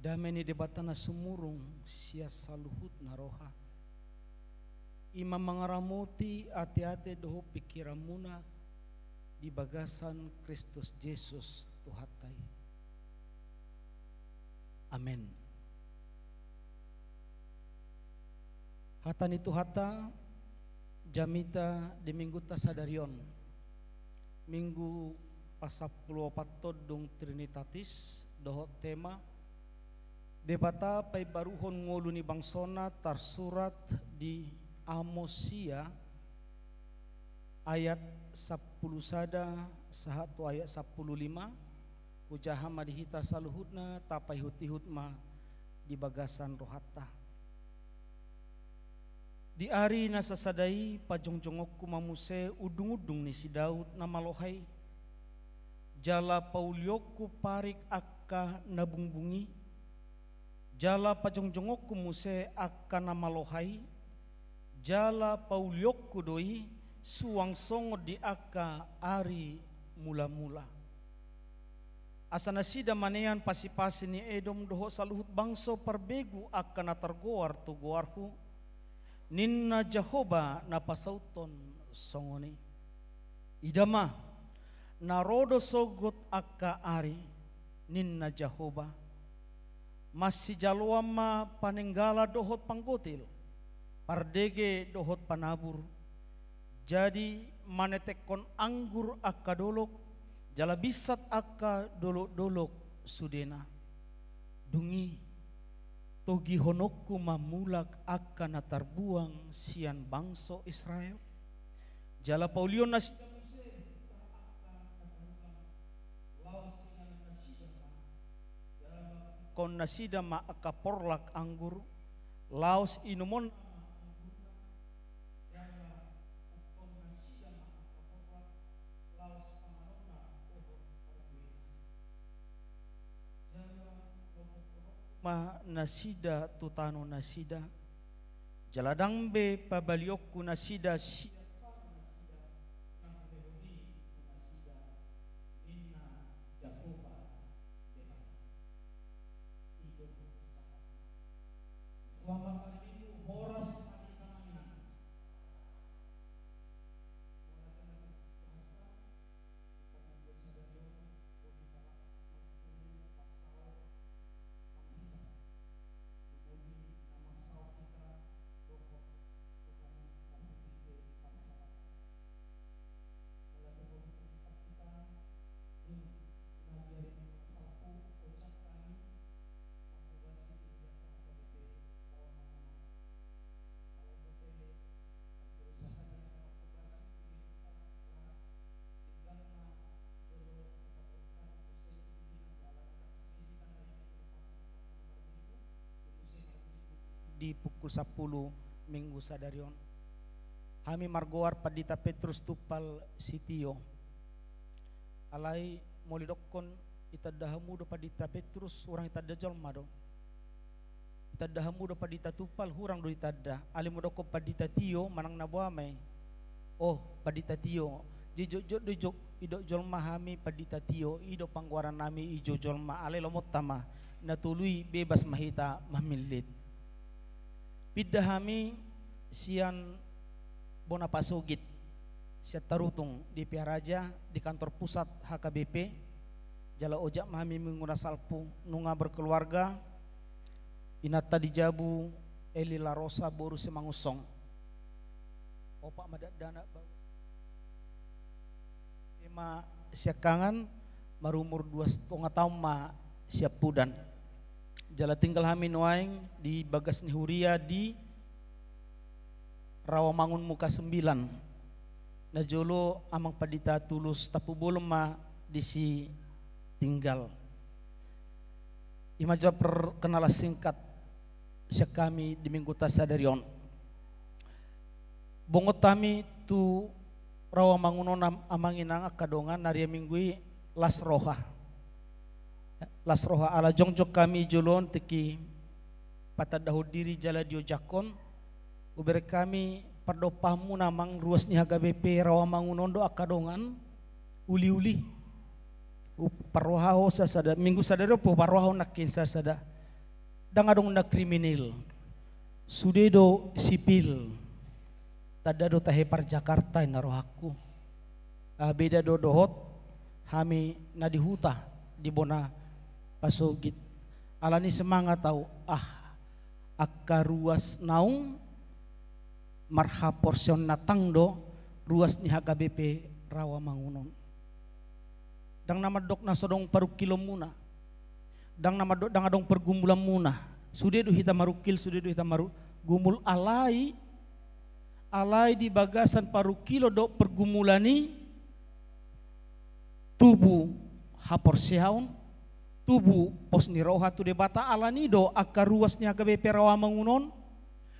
Dame ni Debata na sumurung sian saluhutna roha, i ma mangaramoti ateate dohot pingkiranmuna di bagasan Kristus Jesus Tuhanta i. Amen. Hata ni Tuhanta, jamita di Minggunta sadari on, Minggu pasampulu opat dung Trinitatis, dohot tema, Debata paimbaruhon ngolu ni bangsoNa, tarsurat di Amos sia, ayat sampulu sada sahat tu ayat sampulu lima, Hujaha ma di hita saluhutna, tapaihut-ihut ma di bagasan rohanta. Di ari na sasada i pajongjongonku ma muse undung-undung ni si Daud na maloha i, jala paulionku parik angka na bungbung i, jala pajongjongonku muse angka na maloha i, jala paulionku do i suang songon di angka ari mula-mula. Asa nasida manean pasi-pasi ni Edom dohot saluhut bangso parbegu angka na targoar tu goarhu, ninna Jahowa na pasauthon songon i. Ida ma, na ro do sogot angka ari, ninna Jahowa. Masijaloan ma panenggala dohot panggotil, pardege dohot panabur. Jadi manetekkon anggur angka dolok, jala binsat angka dolok-dolok sudena. Dung i, togihononku ma mulak angka na tarbuang sian bangso Israel. Jala paulion nasida muse angka na tarulang, laos inganan nasida ma, jala ungkapkon nasida ma angka porlak anggur, laos inumon ma nasida tu tano nasida, jala ndang be pabalionku nasida sian tano nasida na hulehon i tu nasida, ninna Jahowa Debata. I do sahatna. Selamat hari Minggu, horas ma di hita. Di pukul sampulu Minggu sadari on. Hami margoar Pandita Petrus Tumpal Sitio. Alai molo didokkon itanda hamu do Pandita Petrus, hurang itanda jolma do. Itanda hamu do Pandita Tumpal, hurang do ditanda. Alai molo didokkon Pandita Tio, manang na boha ma i. Oh, Pandita Tio. Jadi jotjot do idok, idok jolma hami Pandita Tio, i do panggoaran nami i jo jolma, alai lomonta ma. Na tolu i bebas ma hita mamillit. Pinda hami sian bona pasogit, sian Tarutung di Pearaja, di kantor pusat H K B P, jala ojak ma hami minggu na salpu, nunga berkeluarga, inanta di jabu, Eli Larosa boru Simangunsong. Opat ma dakdanak baoa. Ima siangkangan, marumur dua setengah taon ma siampudan. Jala tinggal hami nuaeng di bagas ni huria di Rawamangun Muka Sembilan. Na jolo Amang Pandita Tulus Tampubolon ma disi tinggal. Ima jolo perkenalan singkat sian hami di Mingguta sadari on. Bongot hami tu Rawamangun on, am-, amang inang angka dongan, na ari Minggu i las roha. Las roha ala jongjong hami jolo on tingki patandahon diri jala diojakhon. Hubereng hami pardompahanmuna amang ruas ni H K B P Rawamangun on do angka dongan, uli-uli. Huparroha ho sasada, Minggu sadari on pe huparroha ho nangkin sasada. Ndang adong na kriminal. Sude do sipil. Tanda do tahe par-Jakarta inna rohangku. Ah, beda do dohot hami na di huta di bona pasogit. Alani semangat au, ah, angka ruas naung marhaporseaon na tang do ruas ni H K B P Rawamangun on. Ndang na mandok na so adong parungkilonmuna. Ndang na mandok ndang adong pergumulanmuna. Sude do hita marungkil, sude do hita maru-, gumul, alai, alai di bagasan parungkilon dohot pergumulan i tubu haporseaon, tubu pos ni roha tu Debata. Alani do angka ruas ni H K B P Rawamangun on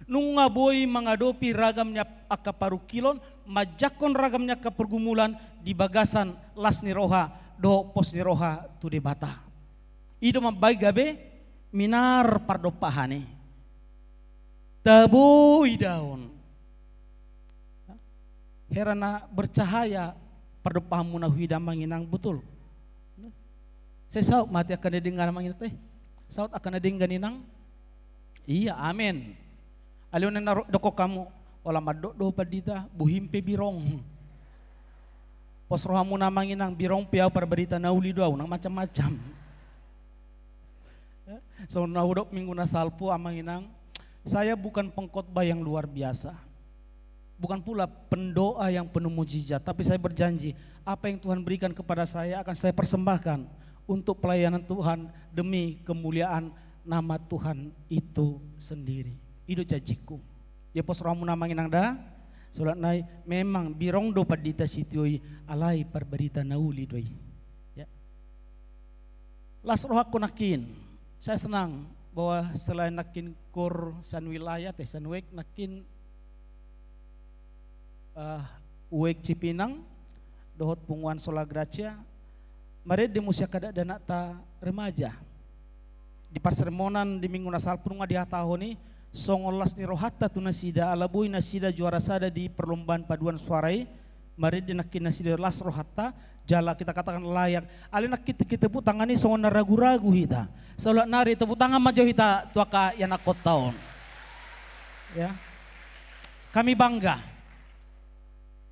nunga boi mangadopi ragam ni angka parungkilon, manjangkon ragam ni angka pergumulan di bagasan las ni roha dohot pos ni roha tu Debata. I do mambahen gabe minar pardompahan i. Tabo idaon. Hera na bercahaya pardompahanmuna huida, Amang Inang, betul. Sai saut ma ate angka na denggan, Amang Inang, te. Saut angka na denggan, Inang. Iya, amen. Alai on na ro-, dokkon hamu, holan mandok do pandita, bohim pe birong. Pos rohamuna, Amang Inang, birong pe au, parbarita na uli do au, nang macam-macam. Songon na hudok minggu na salpu, Amang Inang, saya bukan pengkhotbah yang luar biasa, bukan pula pendoa yang penuh mujizat, tapi saya berjanji, apa yang Tuhan berikan kepada saya akan saya persembahkan untuk pelayanan Tuhan demi kemuliaan nama Tuhan itu sendiri. I do janjingku. Ia pos rohamuna, Amang Inang, da. Songon nai, memang birong do pandita sitio i, alai parbarita na uli do i. Ya. Las rohangku nangkin. Saya senang bahwa selain nangkin kur sian wilayah, te, sian wijk nangkin, eh, wijk Cipinang dohot punguan Sola Gratia, marende muse angka dakdanakta remaja. Di parsermonan di minggu na salpu nunga dihatahon i, songon las ni rohanta tu nasida, ala boi nasida juara sada di perlombaan paduan suara i, marende nangkin nasida las rohanta, jala kita katakan layak. Alai nangkin tingki tepuk tangan i songon na ragu-ragu hita. Saulak nari tepuk tangan ma jo hita tu angka ianakhonta on. Ya. Kami bangga.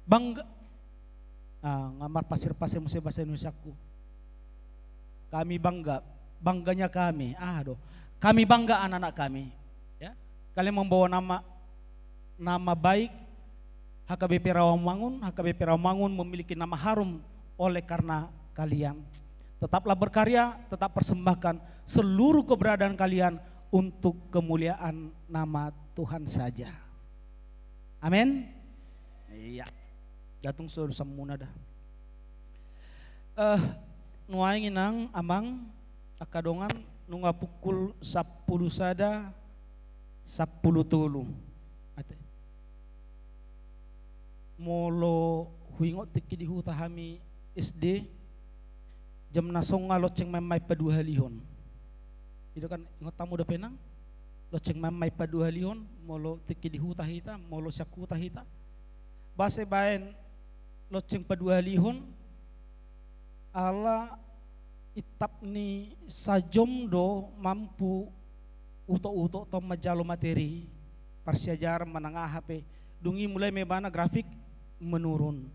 Bangga. Ah, nga marpasir-pasir muse bahasa Indonesiaku. Kami bangga, bangganya kami. Ah, do. Kami bangga anak-anak kami. Ya. Kalian membawa nama, nama baik H K B P Rawamangun, H K B P Rawamangun memiliki nama harum oleh karena kalian. Tetaplah berkarya, tetap persembahkan seluruh keberadaan kalian untuk kemuliaan nama Tuhan saja. Amin. Iya. Gantung so dosamuna da. Eh, nuaeng, Inang, Amang, angka dongan, nunga pukul sampulu sada sampulu tolu. Ate. Molo huingot tingki di huta hami S D, jam na songa lonceng main-main paduahalihon. I do kan, ingot hamu dope, Inang? Lonceng main-main paduahalihon, molo tingki di huta hita, molo sian huta hita. Boasa dibaen lonceng paduahalihon, ala intap ni sajom do mampu utok-utok tong manjalo materi, parsiajaran manang aha pe. Dung i mulai ma ibana grafik menurun.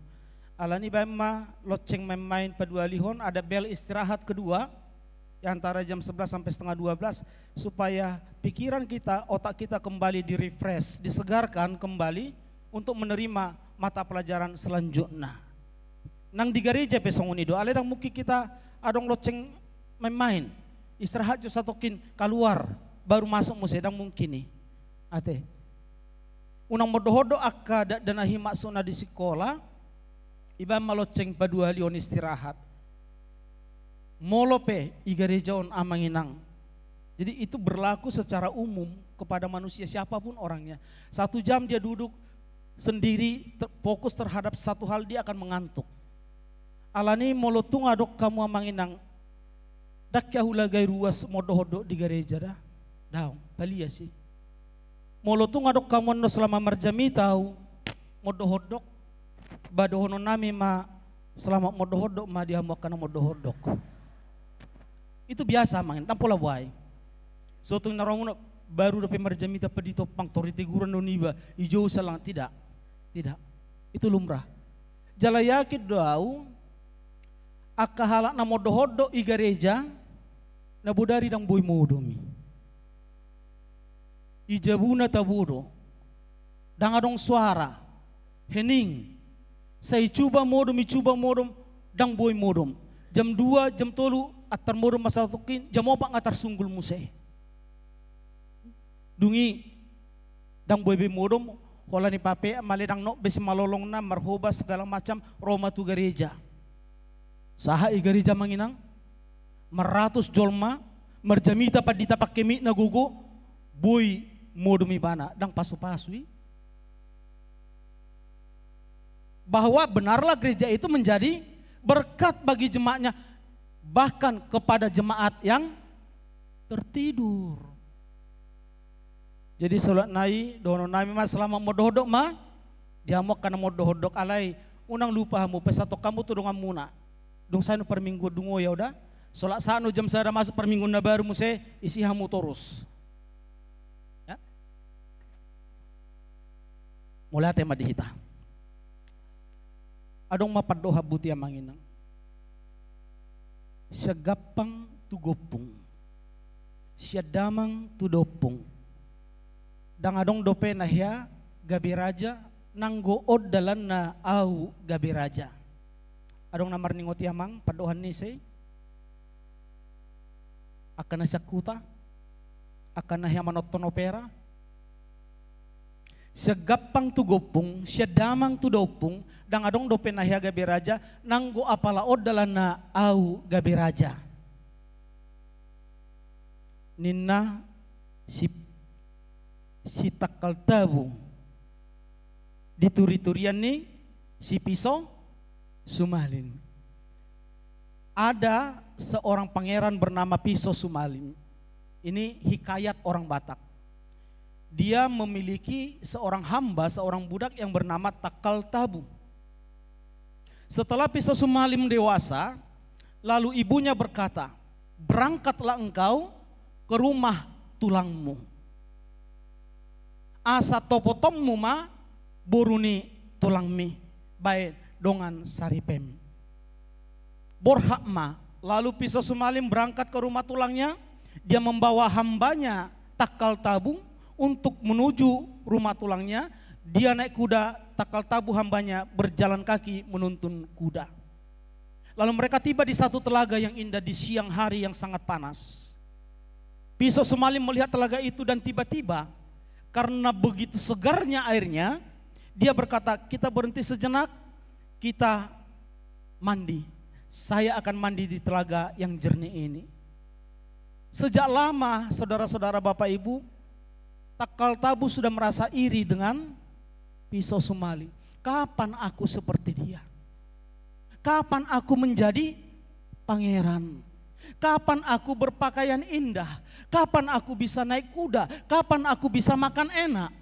Alani i dibaen ma lonceng main-main paduahalihon, ada bel istirahat kedua, ya, antara jam sebelas sampai setengah dua belas, supaya pikiran kita, otak kita kembali di-refresh, disegarkan kembali untuk menerima mata pelajaran selanjutnya. Nang di gareja pe songon i do, alai ndang mungkin hita adong lonceng main-main. Istirahat jo satongkin, kaluar, baru masuk muse, ndang mungkin i. Ate. Unang mondok-ondok angka dakdanak i maksudna di sikola, dibaen ma lonceng paduahalihon istirahat. Molo pe i gareja on, Amang Inang. Jadi itu berlaku secara umum kepada manusia siapapun orangnya. Satu jam dia duduk sendiri, ter-, fokus terhadap satu hal, dia akan mengantuk. Alani i molo tung adong hamu, Amang Inang, ndang hea hulagai ruas mondok-ondok di gareja da. Daong, palias i. Molo tung adong hamu annon selama marjamita au mondok-ondok, ba dohononnami ma, selamat mondok-ondok ma di hamu angka na mondok-ondok. Itu biasa, Amang, ndang pola buai. So tung na ro hamu na baru dope marjamita pe di tompang, tor diteguran do niba, i jo salang, tidak. Tidak. Itu lumrah. Jala yakin do au, angka halak na mondok-ondok i gareja, na bodari ndang boi modom i. I jabuna tabo do. Ndang adong soara. Hening. Sai cuba modom, i cuba modom, ndang boi modom. Jam dua, jam tolu, antar modom ma satongkin, jam opat nga tarsunggul muse. Dung i, ndang boi be modom, holan i pape, male ndang nok be simalolongna, marhobas segala macam, ro ma tu gareja. Sahat i gareja, Amang Inang? maratus jolma, marjamita pandita pangkemitna gogo, boi modom ibana, ndang pasu-pasu i. Bahwa benarlah gereja itu menjadi berkat bagi jemaatnya, bahkan kepada jemaat yang tertidur. Jadi, solat nai, dohonon nami ma, selamat mondok-ondok ma di hamu angka na mondok-ondok, alai unang lupa hamu, pasahathon hamu tu donganmuna. Dung sae parmingguon dung oya, uda. Solat saat nu jam sada masuk parmingguon na baru muse, isi hamu torus. Ya. Mauliate ma di hita. Adong ma pandohan buti, amang inang. Sian gampang tu gompung, sian damang tu dompung, ndang adong dope na hea gabe raja, nanggo on dalanna ahu gabe raja. Adong na marningoti, amang, pandohan ni ise i? Angka na sian huta, angka na hea manonton opera. Sian gampang tu gompung, sian damang tu dompung, ndang adong dope na hea gabe raja, nanggo apala on dalanna ahu gabe raja, ninna si, si Tangkal Tabu di turi-turian ni si Piso Sumalin. Ada seorang pangeran bernama Piso Sumalin. Ini hikayat orang Batak. Dia memiliki seorang hamba, seorang budak yang bernama Tangkal Tabu. Setelah Piso Sumalin dewasa, lalu ibunya berkata, "Berangkatlah engkau ke rumah tulangmu. Asa topotonmu ma boru ni tulangmi, baen dongan saripem." Borhat ma, lalu Piso Sumalin berangkat ke rumah tulangnya. Dia membawa hambanya Tangkal Tabu untuk menuju rumah tulangnya. Dia naik kuda, Tangkal Tabu hambanya berjalan kaki menuntun kuda. Lalu mereka tiba di satu telaga yang indah di siang hari yang sangat panas. Piso Sumalin melihat telaga itu dan tiba-tiba, karena begitu segarnya airnya, dia berkata, "Kita berhenti sejenak, kita mandi. Saya akan mandi di telaga yang jernih ini." Sejak lama, saudara-saudara, Bapak Ibu, Tangkal Tabu sudah merasa iri dengan Piso Sumalin. "Kapan aku seperti dia? Kapan aku menjadi pangeran? Kapan aku berpakaian indah? Kapan aku bisa naik kuda? Kapan aku bisa makan enak?"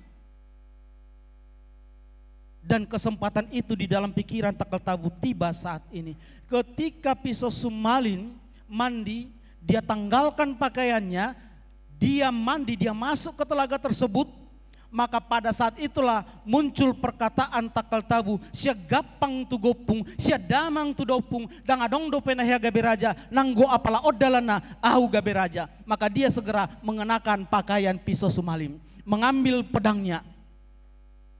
Dan kesempatan itu di dalam pikiran Tangkal Tabu tiba saat ini. Ketika Piso Sumalin mandi, dia tanggalkan pakaiannya, dia mandi, dia masuk ke telaga tersebut, maka pada saat itulah muncul perkataan Tangkal Tabu, "Sian gampang tu gompung, sian damang tu dompung, ndang adong dope na hea gabe raja, nanggo apala on dalanna ahu gabe raja." Maka dia segera mengenakan pakaian Piso Sumalin, mengambil pedangnya.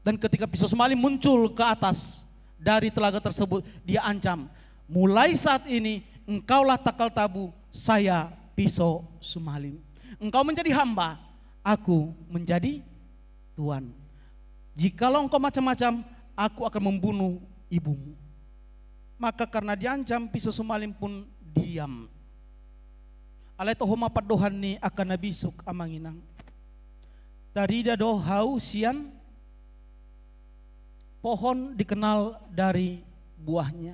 Dan ketika Piso Sumalin muncul ke atas dari telaga tersebut, dia ancam, "Mulai saat ini, engkaulah Tangkal Tabu, saya Piso Sumalin. Engkau menjadi hamba, aku menjadi tuan. Jikalau engkau macam-macam, aku akan membunuh ibumu." Maka karena diancam, Piso Sumalin pun diam. Alai toho ma pandohan ni angka na bisuk, amang inang. Tarida do hau sian pohon dikenal dari buahnya.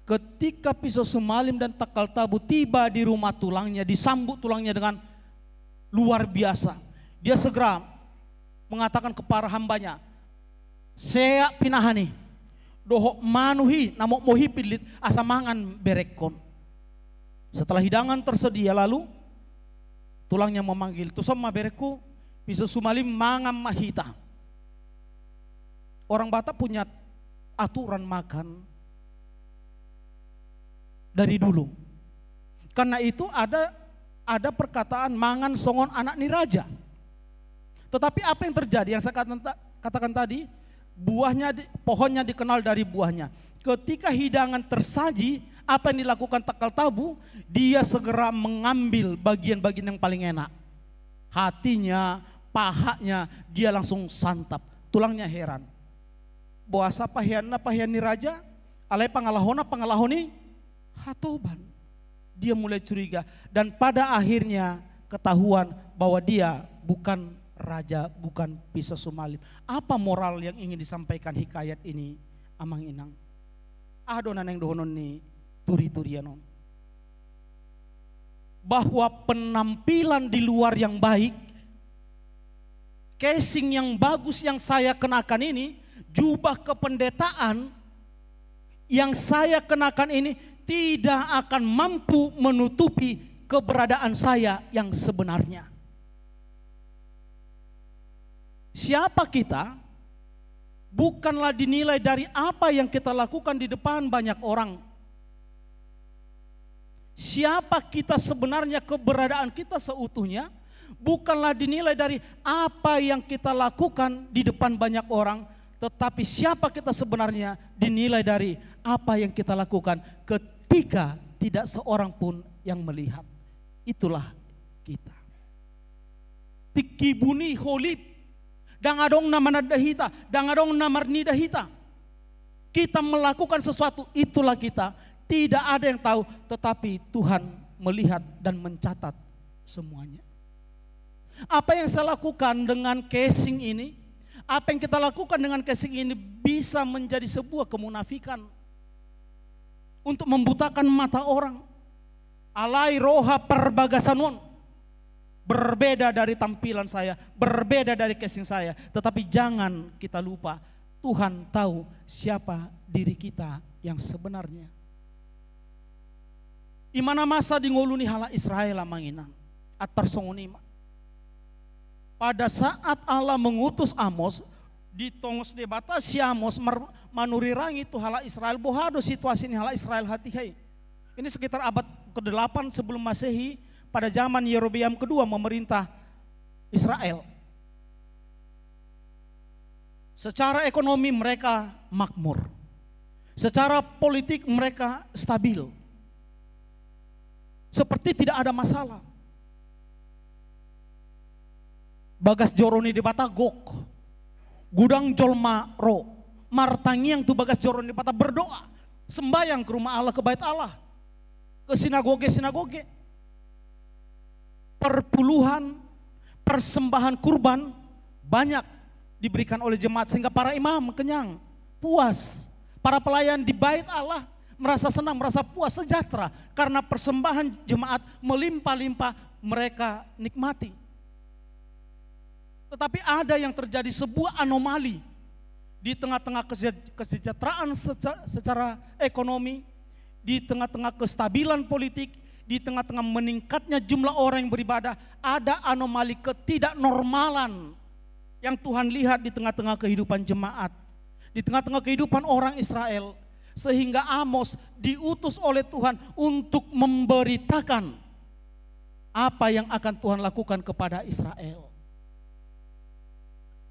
Ketika Piso Sumalin dan Tangkal Tabu tiba di rumah tulangnya, disambut tulangnya dengan luar biasa. Dia segera mengatakan kepada hambanya, "Seat pinahan i, dohot manuk i, na mokmok i pillit, asa mangan berengkon." Setelah hidangan tersedia, lalu tulangnya memanggil, "Tuson ma berengku, Piso Sumalin, mangan ma hita." Orang Batak punya aturan makan dari dulu. Karena itu ada, ada perkataan, "Mangan songon anak ni raja." Tetapi apa yang terjadi, yang saya kata-, katakan tadi, buahnya di, pohonnya dikenal dari buahnya. Ketika hidangan tersaji, apa yang dilakukan Tangkal Tabu? Dia segera mengambil bagian-bagian yang paling enak. Hatinya, pahanya, dia langsung santap. Tulangnya heran. Boasa paheanna pahean ni raja, alai pangalahona pangalaho ni hatoban. Dia mulai curiga, dan pada akhirnya ketahuan bahwa dia bukan raja, bukan bisa sumalib. Apa moral yang ingin disampaikan hikayat ini, amang inang? Aha do na naeng dohonon ni turi-turian on? Bahwa penampilan di luar yang baik, casing yang bagus yang saya kenakan ini, jubah kependetaan yang saya kenakan ini tidak akan mampu menutupi keberadaan saya yang sebenarnya. Siapa kita bukanlah dinilai dari apa yang kita lakukan di depan banyak orang. Siapa kita sebenarnya, keberadaan kita seutuhnya, bukanlah dinilai dari apa yang kita lakukan di depan banyak orang, tetapi siapa kita sebenarnya dinilai dari apa yang kita lakukan ketika tidak seorang pun yang melihat. Itulah kita. Tingki buni holip, ndang adong na mananda hita, ndang adong na marnida hita. Kita melakukan sesuatu, itulah kita. Tidak ada yang tahu, tetapi Tuhan melihat dan mencatat semuanya. Apa yang saya lakukan dengan casing ini, apa yang kita lakukan dengan casing ini bisa menjadi sebuah kemunafikan untuk membutakan mata orang. Alai roha parbagasan on berbeda dari tampilan saya, berbeda dari casing saya. Tetapi jangan kita lupa, Tuhan tahu siapa diri kita yang sebenarnya. I ma na masa di ngolu ni halak Israel, amang inang. Antar songon i ma. Pada saat Allah mengutus Amos, ditongos Debata si Amos mar-, manurirangi tu halak Israel, boha do situasi ni halak Israel hatiha i. Ini sekitar abad kedelapan sebelum Masehi, pada zaman Yerobeam kedua memerintah Israel. Secara ekonomi mereka makmur. Secara politik mereka stabil. Seperti tidak ada masalah. Bagas joro ni Debata gok. Godang jolma ro martangiang tu bagas joro ni Debata, berdoa, sembahyang ke rumah Allah, ke bait Allah, ke sinagoge-sinagoge. Perpuluhan, persembahan kurban banyak diberikan oleh jemaat, sehingga para imam kenyang, puas. Para pelayan di bait Allah merasa senang, merasa puas, sejahtera, karena persembahan jemaat melimpah-limpah mereka nikmati. Tetapi ada yang terjadi, sebuah anomali di tengah-tengah kese-, kesejahteraan seca-, secara ekonomi, di tengah-tengah kestabilan politik, di tengah-tengah meningkatnya jumlah orang yang beribadah, ada anomali ketidaknormalan yang Tuhan lihat di tengah-tengah kehidupan jemaat, di tengah-tengah kehidupan orang Israel, sehingga Amos diutus oleh Tuhan untuk memberitakan apa yang akan Tuhan lakukan kepada Israel.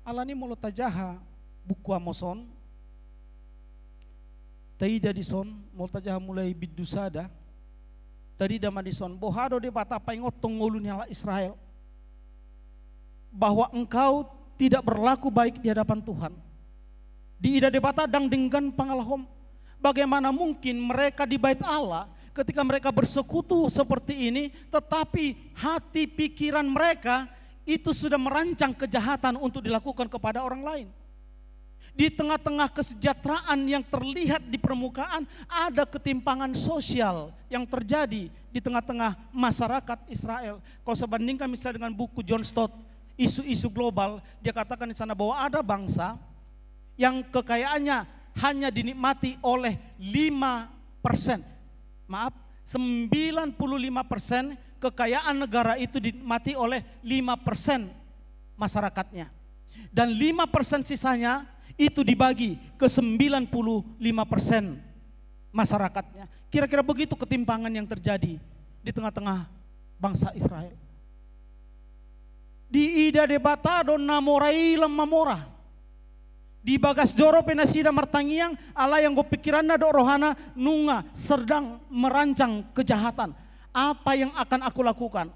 Alani molo tajaha buku Amos on, taida dison, molo tajaha mulai bindu sada, tarida ma dison, boha do Debata paingothon ngolu ni halak Israel, bahwa engkau tidak berlaku baik di hadapan Tuhan. Diida Debata ndang denggan pangalahom. Bagaimana mungkin mereka di bait Allah, ketika mereka bersekutu seperti ini, tetapi hati pikiran mereka itu sudah merancang kejahatan untuk dilakukan kepada orang lain. Di tengah-tengah kesejahteraan yang terlihat di permukaan, ada ketimpangan sosial yang terjadi di tengah-tengah masyarakat Israel. Kalau saya bandingkan misalnya dengan buku John Stott, Isu-isu Global, dia katakan di sana bahwa ada bangsa yang kekayaannya hanya dinikmati oleh lima persen. Maaf, sembilan puluh lima persen kekayaan negara itu dinikmati oleh lima persen masyarakatnya. Dan lima persen sisanya itu dibagi ke sembilan puluh lima persen masyarakatnya. Kira-kira begitu ketimpangan yang terjadi di tengah-tengah bangsa Israel. Diida Debata do na mora i lam mamora. Di bagas joro pe nasida martangiang, alai anggo pikiranna dohot rohana nunga sedang merancang kejahatan. Apa yang akan aku lakukan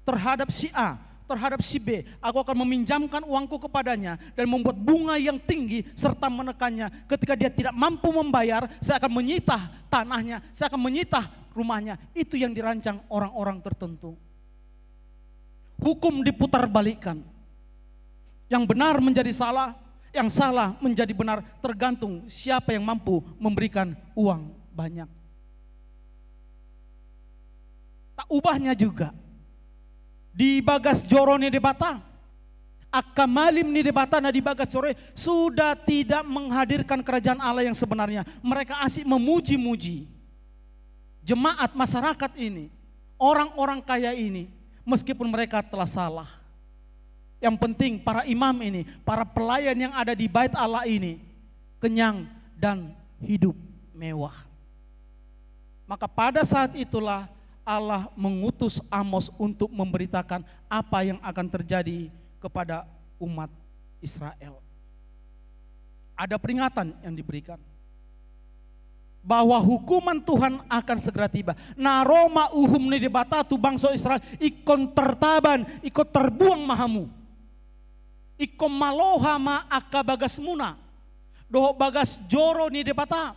terhadap si A, terhadap si B? Aku akan meminjamkan uangku kepadanya dan membuat bunga yang tinggi serta menekannya. Ketika dia tidak mampu membayar, saya akan menyita tanahnya, saya akan menyita rumahnya, itu yang dirancang orang-orang tertentu. Hukum diputarbalikkan. Yang benar menjadi salah, yang salah menjadi benar, tergantung siapa yang mampu memberikan uang banyak. Tak ubahnya juga. Di bagas joro ni Debata, angka malim ni Debata na di bagas joro i sudah tidak menghadirkan kerajaan Allah yang sebenarnya. Mereka asik memuji-muji. Jemaat, masyarakat ini, orang-orang kaya ini, meskipun mereka telah salah. Yang penting para imam ini, para pelayan yang ada di bait Allah ini, kenyang dan hidup mewah. Maka pada saat itulah Allah mengutus Amos untuk memberitakan apa yang akan terjadi kepada umat Israel. Ada peringatan yang diberikan bahwa hukuman Tuhan akan segera tiba. Na ro ma uhum ni Debata tu bangso Israel, ingkon tartaban, ingkon tarbuang ma hamu. Ingkon maloha ma angka bagasmuna, dohot bagas joro ni Debata,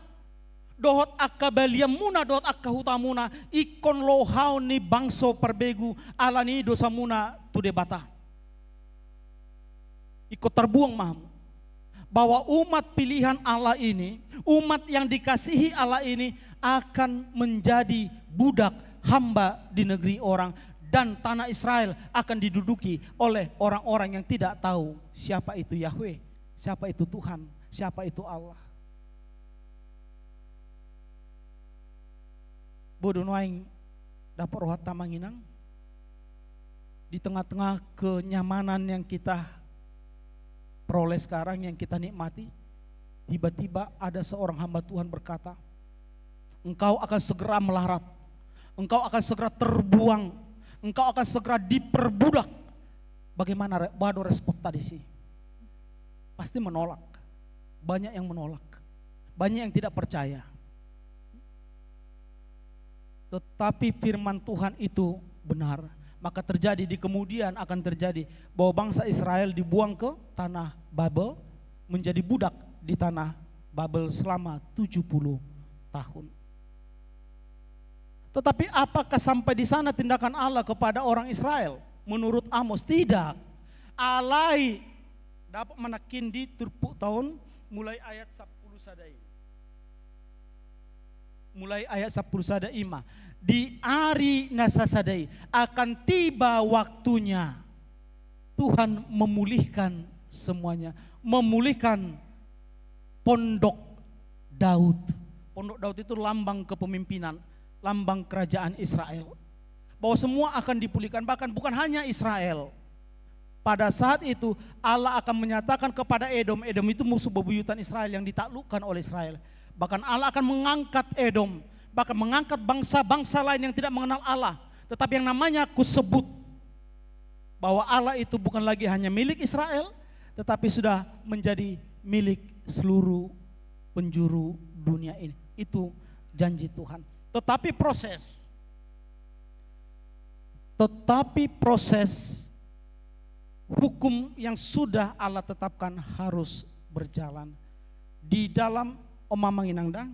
dohot angka balianmuna, dohot angka hutamuna, ingkon lohaon ni bangso parbegu ala ni dosamuna tu Debata. Ingkon tarbuang ma hamu. Bahwa umat pilihan Allah ini, umat yang dikasihi Allah ini akan menjadi budak, hamba di negeri orang, dan tanah Israel akan diduduki oleh orang-orang yang tidak tahu siapa itu Yahweh, siapa itu Tuhan, siapa itu Allah. Bodo nuaeng dapot rohanta, Amang Inang, di tengah-tengah kenyamanan yang kita peroleh sekarang, yang kita nikmati, tiba-tiba ada seorang hamba Tuhan berkata, "Engkau akan segera melarat, engkau akan segera terbuang, engkau akan segera diperbudak." Bagaimana re-, boha do responta disi? Pasti menolak. Banyak yang menolak. Banyak yang tidak percaya. Tetapi firman Tuhan itu benar. Maka terjadi di kemudian, akan terjadi bahwa bangsa Israel dibuang ke tanah Babel, menjadi budak di tanah Babel selama tujuh puluh tahun. Tetapi apakah sampai di sana tindakan Allah kepada orang Israel? Menurut Amos, tidak. Alai, dapot ma nangkin di turpukta on, mulai ayat sampulu sada i. Mulai ayat sampulu sada i ma. Di ari na sasada i akan tiba waktunya Tuhan memulihkan semuanya, memulihkan Pondok Daud. Pondok Daud itu lambang kepemimpinan, lambang kerajaan Israel. Bahwa semua akan dipulihkan, bahkan bukan hanya Israel. Pada saat itu, Allah akan menyatakan kepada Edom, Edom itu musuh bebuyutan Israel yang ditaklukkan oleh Israel. Bahkan Allah akan mengangkat Edom, bahkan mengangkat bangsa-bangsa lain yang tidak mengenal Allah. Tetapi yang namanya kusebut bahwa Allah itu bukan lagi hanya milik Israel, tetapi sudah menjadi milik seluruh penjuru dunia ini. Itu janji Tuhan. Tetapi proses, tetapi proses hukum yang sudah Allah tetapkan harus berjalan. Di dalam, Om Amang Inang da,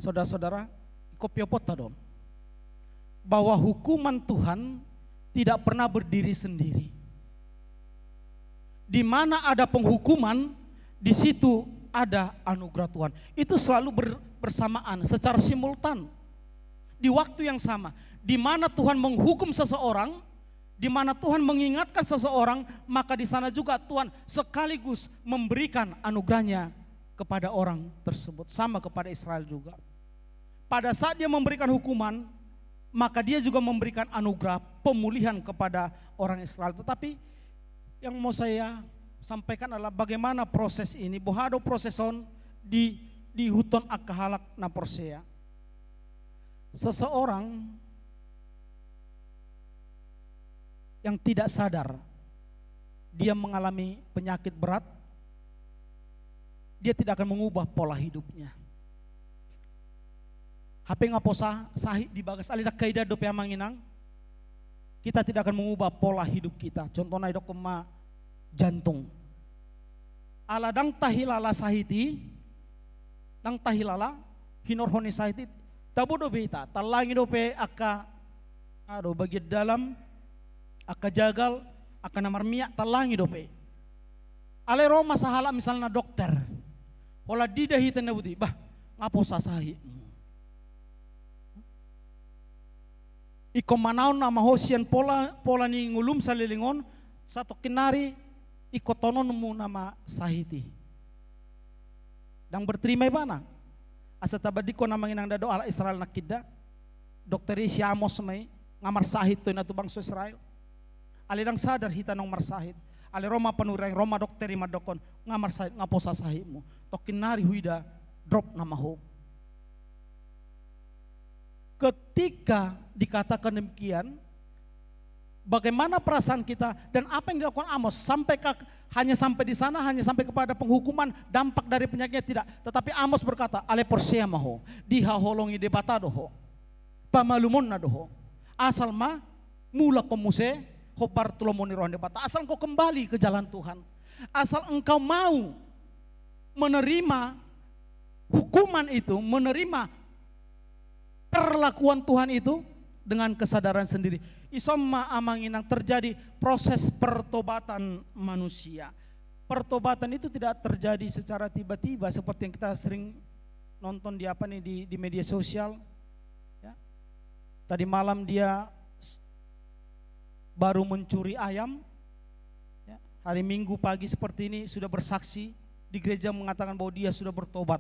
saudara-saudara, ingkon pioponta do on, bahwa hukuman Tuhan tidak pernah berdiri sendiri. Di mana ada penghukuman, di situ ada anugerah Tuhan. Itu selalu ber-, bersamaan, secara simultan. Di waktu yang sama, di mana Tuhan menghukum seseorang, di mana Tuhan mengingatkan seseorang, maka di sana juga Tuhan sekaligus memberikan anugerahnya kepada orang tersebut. Sama kepada Israel juga. Pada saat dia memberikan hukuman, maka dia juga memberikan anugerah pemulihan kepada orang Israel. Tetapi yang mau saya sampaikan adalah bagaimana proses ini, boha do proses on di, di ihuthon angka halak na porsea. Seseorang yang tidak sadar dia mengalami penyakit berat, dia tidak akan mengubah pola hidupnya. Hape nga posa sahit di bagas, alai ndang haidaon dope, Amang Inang. Kita tidak akan mengubah pola hidup kita. Contohna, idokkon ma jantung. Ala ndang tahilala sahit i, ndang tahilala, hinorhon ni sahit i, tabo dope hita, tallangi dope angka, aha do, bagian dalam, angka jagal, angka na marmiak, tallangi dope. Alai ro ma sahalak misalna dokter, holan diida hita na boti, bah, nga posa sahitmu. Ingkon manaon nama ho sian pola, pola ni ngolum saleleng on, satongkin nari ingkon tononmu nama sahit i. Ndang berterima ibana. Asa tabandingkon amang inang, ndada do halak Israel nangkin da. Dokter i si Amos ma i, nga marsahit do i na tu bangso Israel. Alai ndang sadar hita naung marsahit. Alai ro ma panurirang i, ro ma dokter i mandokkon, nga marsahit, nga posa sahitmu. Tongkin nari huida drop nama ho. Ketika dikatakan demikian, bagaimana perasaan kita dan apa yang dilakukan Amos? Sampaikah hanya sampai di sana, hanya sampai kepada penghukuman, dampak dari penyakitnya? Tidak. Tetapi Amos berkata, alai porsea ma ho, dihaholongi Debata do ho, pamalumonna do ho. Asal ma mulak ho muse hombar tu lomo ni roha ni Debata. Asal engkau kembali ke jalan Tuhan. Asal engkau mau menerima hukuman itu, menerima perlakuan Tuhan itu dengan kesadaran sendiri. Ison ma amang inang terjadi proses pertobatan manusia. Pertobatan itu tidak terjadi secara tiba-tiba seperti yang kita sering nonton di apa nih, di, di media sosial. Ya. Tadi malam dia s-, baru mencuri ayam. Ya. Hari Minggu pagi seperti ini sudah bersaksi di gereja mengatakan bahwa dia sudah bertobat.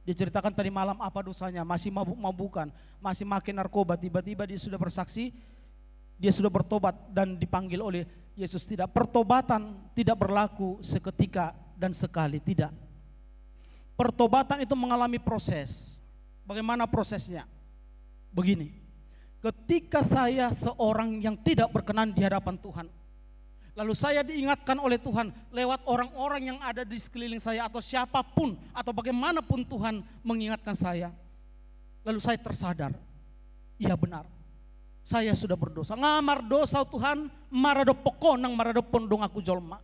Dia ceritakan tadi malam apa dosanya, masih mabuk-mabukan, masih makan narkoba, tiba-tiba dia sudah bersaksi, dia sudah bertobat dan dipanggil oleh Yesus. Tidak, pertobatan tidak berlaku seketika dan sekali, tidak. Pertobatan itu mengalami proses. Bagaimana prosesnya? Begini, ketika saya seorang yang tidak berkenan di hadapan Tuhan, lalu saya diingatkan oleh Tuhan lewat orang-orang yang ada di sekeliling saya, atau siapapun, atau bagaimanapun Tuhan mengingatkan saya, lalu saya tersadar, iya benar, saya sudah berdosa. Nga mardosa Tuhan, maradophon ho nang maradophon donganku jolma.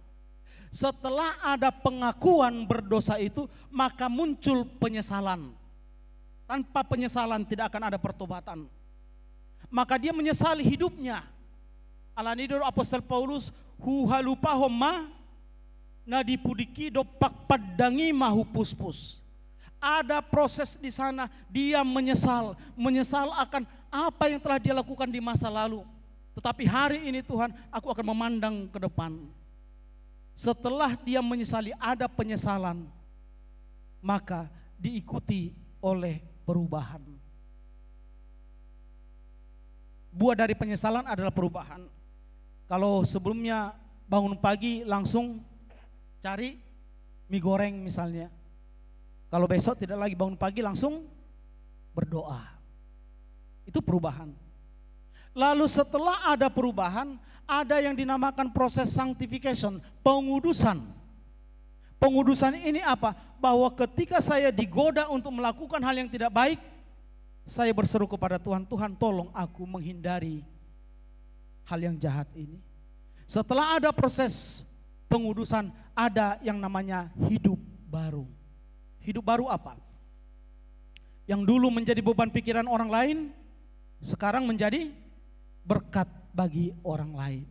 Setelah ada pengakuan berdosa itu, maka muncul penyesalan. Tanpa penyesalan tidak akan ada pertobatan. Maka dia menyesali hidupnya. Alani i do apostel Paulus, huhalupahon ma na di pudingki dompak pandangi ma hupuspus. Ada proses di sana, dia menyesal, menyesal akan apa yang telah dia lakukan di masa lalu. Tetapi hari ini, Tuhan, aku akan memandang ke depan. Setelah dia menyesali, ada penyesalan, maka diikuti oleh perubahan. Buah dari penyesalan adalah perubahan. Kalau sebelumnya bangun pagi langsung cari mie goreng misalnya, kalau besok tidak lagi bangun pagi, langsung berdoa. Itu perubahan. Lalu setelah ada perubahan, ada yang dinamakan proses sanctification, pengudusan. Pengudusan ini apa? Bahwa ketika saya digoda untuk melakukan hal yang tidak baik, saya berseru kepada Tuhan, "Tuhan, tolong aku menghindari hal yang jahat ini." Setelah ada proses pengudusan, ada yang namanya hidup baru. Hidup baru apa? Yang dulu menjadi beban pikiran orang lain, sekarang menjadi berkat bagi orang lain.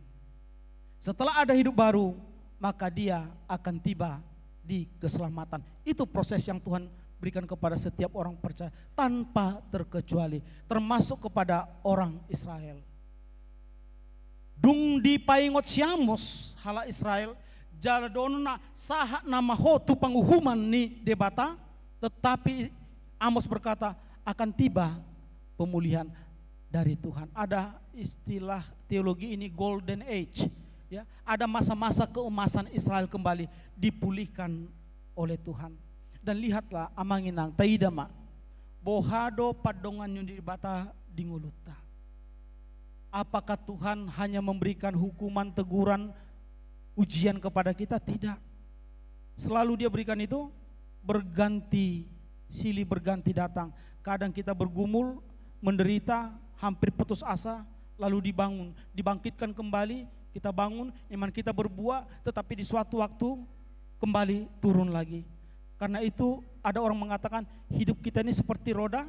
Setelah ada hidup baru, maka dia akan tiba di keselamatan. Itu proses yang Tuhan berikan kepada setiap orang percaya tanpa terkecuali, termasuk kepada orang Israel. Dung dipaingot si Amos halak Israel, jala dohononna, "Sahat nama ho tu panguhuman ni Debata," tetapi Amos berkata, "Akan tiba pemulihan dari Tuhan." Ada istilah teologi ini, golden age, ya. Ada masa-masa keemasan Israel kembali dipulihkan oleh Tuhan. Dan lihatlah, amang inang, taida ma, boha do pandongan ni Debata di ngolunta. Apakah Tuhan hanya memberikan hukuman, teguran, ujian kepada kita? Tidak. Selalu Dia berikan itu berganti silih berganti datang. Kadang kita bergumul, menderita, hampir putus asa, lalu dibangun, dibangkitkan kembali, kita bangun, iman kita berbuah, tetapi di suatu waktu kembali turun lagi. Karena itu, Ada orang mengatakan hidup kita ini seperti roda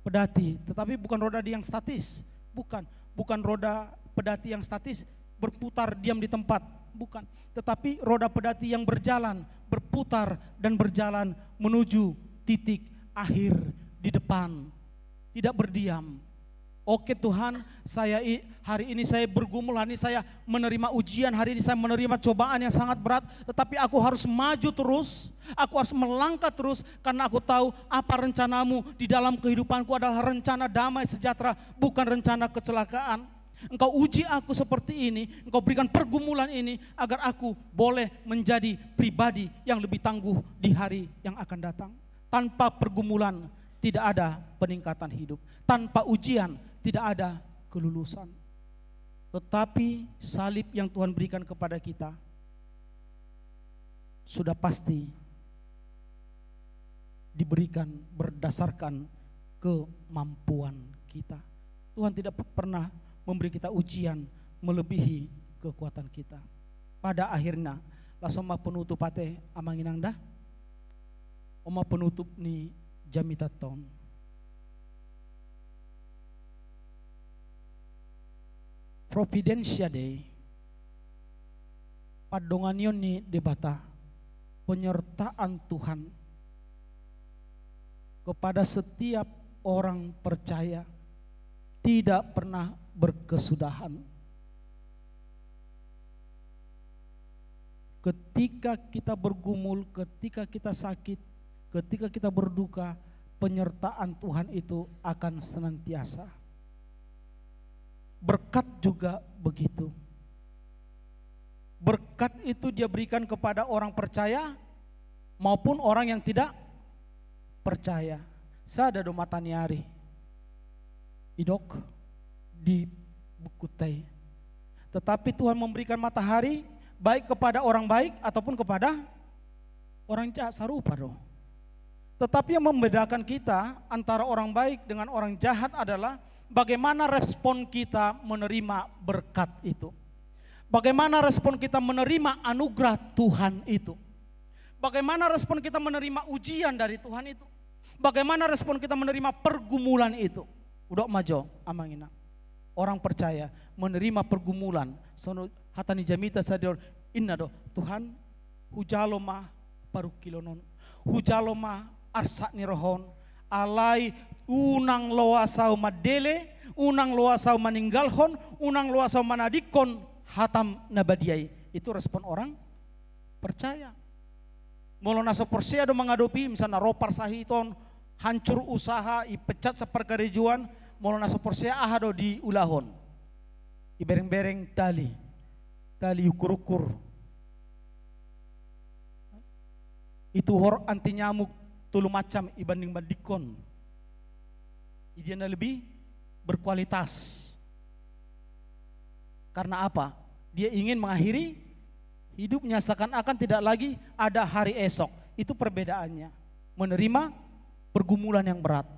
pedati, tetapi bukan roda yang statis. Bukan, bukan roda pedati yang statis, berputar diam di tempat. Bukan. Tetapi roda pedati yang berjalan, berputar dan berjalan menuju titik akhir di depan. Tidak berdiam. Oke Tuhan, saya i-, hari ini saya bergumul, hari ini saya menerima ujian, hari ini saya menerima cobaan yang sangat berat, tetapi aku harus maju terus, aku harus melangkah terus, karena aku tahu apa rencanamu di dalam kehidupanku adalah rencana damai sejahtera, bukan rencana kecelakaan. Engkau uji aku seperti ini, engkau berikan pergumulan ini agar aku boleh menjadi pribadi yang lebih tangguh di hari yang akan datang. Tanpa pergumulan tidak ada peningkatan hidup. Tanpa ujian tidak ada kelulusan. Tetapi salib yang Tuhan berikan kepada kita sudah pasti diberikan berdasarkan kemampuan kita. Tuhan tidak pe-, pernah memberi kita ujian melebihi kekuatan kita. Pada akhirnya, laos on ma penutup ate amang inang da. On ma penutup ni jamitanta on. Providentia Dei, pandonganion ni Debata, penyertaan Tuhan kepada setiap orang percaya tidak pernah berkesudahan. Ketika kita bergumul, ketika kita sakit, ketika kita berduka, penyertaan Tuhan itu akan senantiasa. Berkat juga begitu. Berkat itu Dia berikan kepada orang percaya maupun orang yang tidak percaya. Sada do mataniari, didok di buku tai. Tetapi Tuhan memberikan matahari baik kepada orang baik ataupun kepada orang jahat, sarupa do. Tetapi yang membedakan kita antara orang baik dengan orang jahat adalah bagaimana respon kita menerima berkat itu. Bagaimana respon kita menerima anugerah Tuhan itu. Bagaimana respon kita menerima ujian dari Tuhan itu. Bagaimana respon kita menerima pergumulan itu. Hudok ma jo, amang inang. Orang percaya menerima pergumulan. Songon hata ni jamita sadari on, ninna do, Tuhan, hujalo ma parungkilon on. Hujalo ma arsak ni roha on. Alai unang loas ahu mandele, unang loas ahu maninggalhon, unang loas ahu manadingkon hatam na badia i. Itu respon orang percaya. Molo na so porsea do mangadopi, misalna ro parsahiton, hancur usaha, ipecat saparkarejoan, molo na so porsea aha do diulahon? Ibereng-bereng tali, tali ukur-ukur. Ituhor anti nyamuk tolu macam, ibanding-bandingkon. Idia na lebih berkualitas. Karena apa? Dia ingin mengakhiri hidupnya seakan-akan tidak lagi ada hari esok. Itu perbedaannya. Menerima pergumulan yang berat.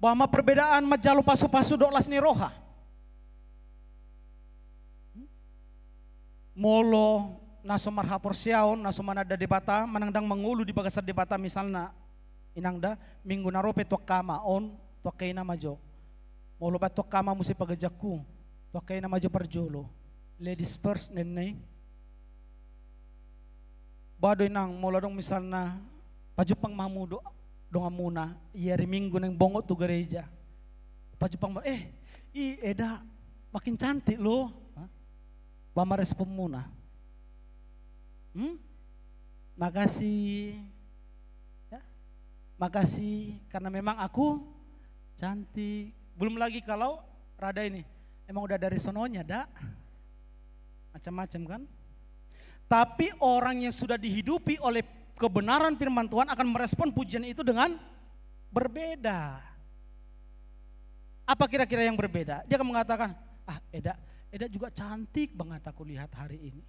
Boha ma perbedaan manjalo pasu-pasu dohot las ni roha? Molo na so marhaporseaon, na so mananda Debata, manang ndang mangolu di bagasan Debata, misalna, inang da, minggu na ro pe tu angka ama on, tu angka ina ma jo. Molo baen tu angka ama muse panggabeanku, tu angka ina ma jo parjolo. Ladies first, ninna i. Boha do inang, molo adong misalna, pajumpang ma hamu do-, donganmuna, i ari Minggu naeng bongot tu gareja. Pajumpang ma, eh, i eda, makin cantik lo. Hah? Boha ma responmuna? Hmm? Makasih. Ya? Makasih karena memang aku cantik. Belum lagi kalau rada ini. Emang udah dari sononya, dak? Macam-macam kan? Tapi orang yang sudah dihidupi oleh kebenaran firman Tuhan akan merespon pujian itu dengan berbeda. Apa kira-kira yang berbeda? Dia akan mengatakan, "Ah, eda, eda juga cantik banget aku lihat hari ini."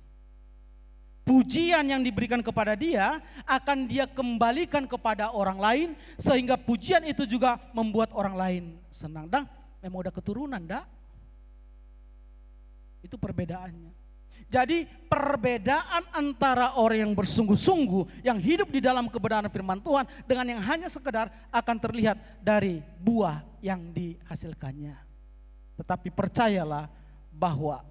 Pujian yang diberikan kepada dia akan dia kembalikan kepada orang lain, sehingga pujian itu juga membuat orang lain senang. Dang, memang udah keturunan, dak? Itu perbedaannya. Jadi, perbedaan antara orang yang bersungguh-sungguh, yang hidup di dalam kebenaran firman Tuhan, dengan yang hanya sekedar, akan terlihat dari buah yang dihasilkannya. Tetapi percayalah bahwa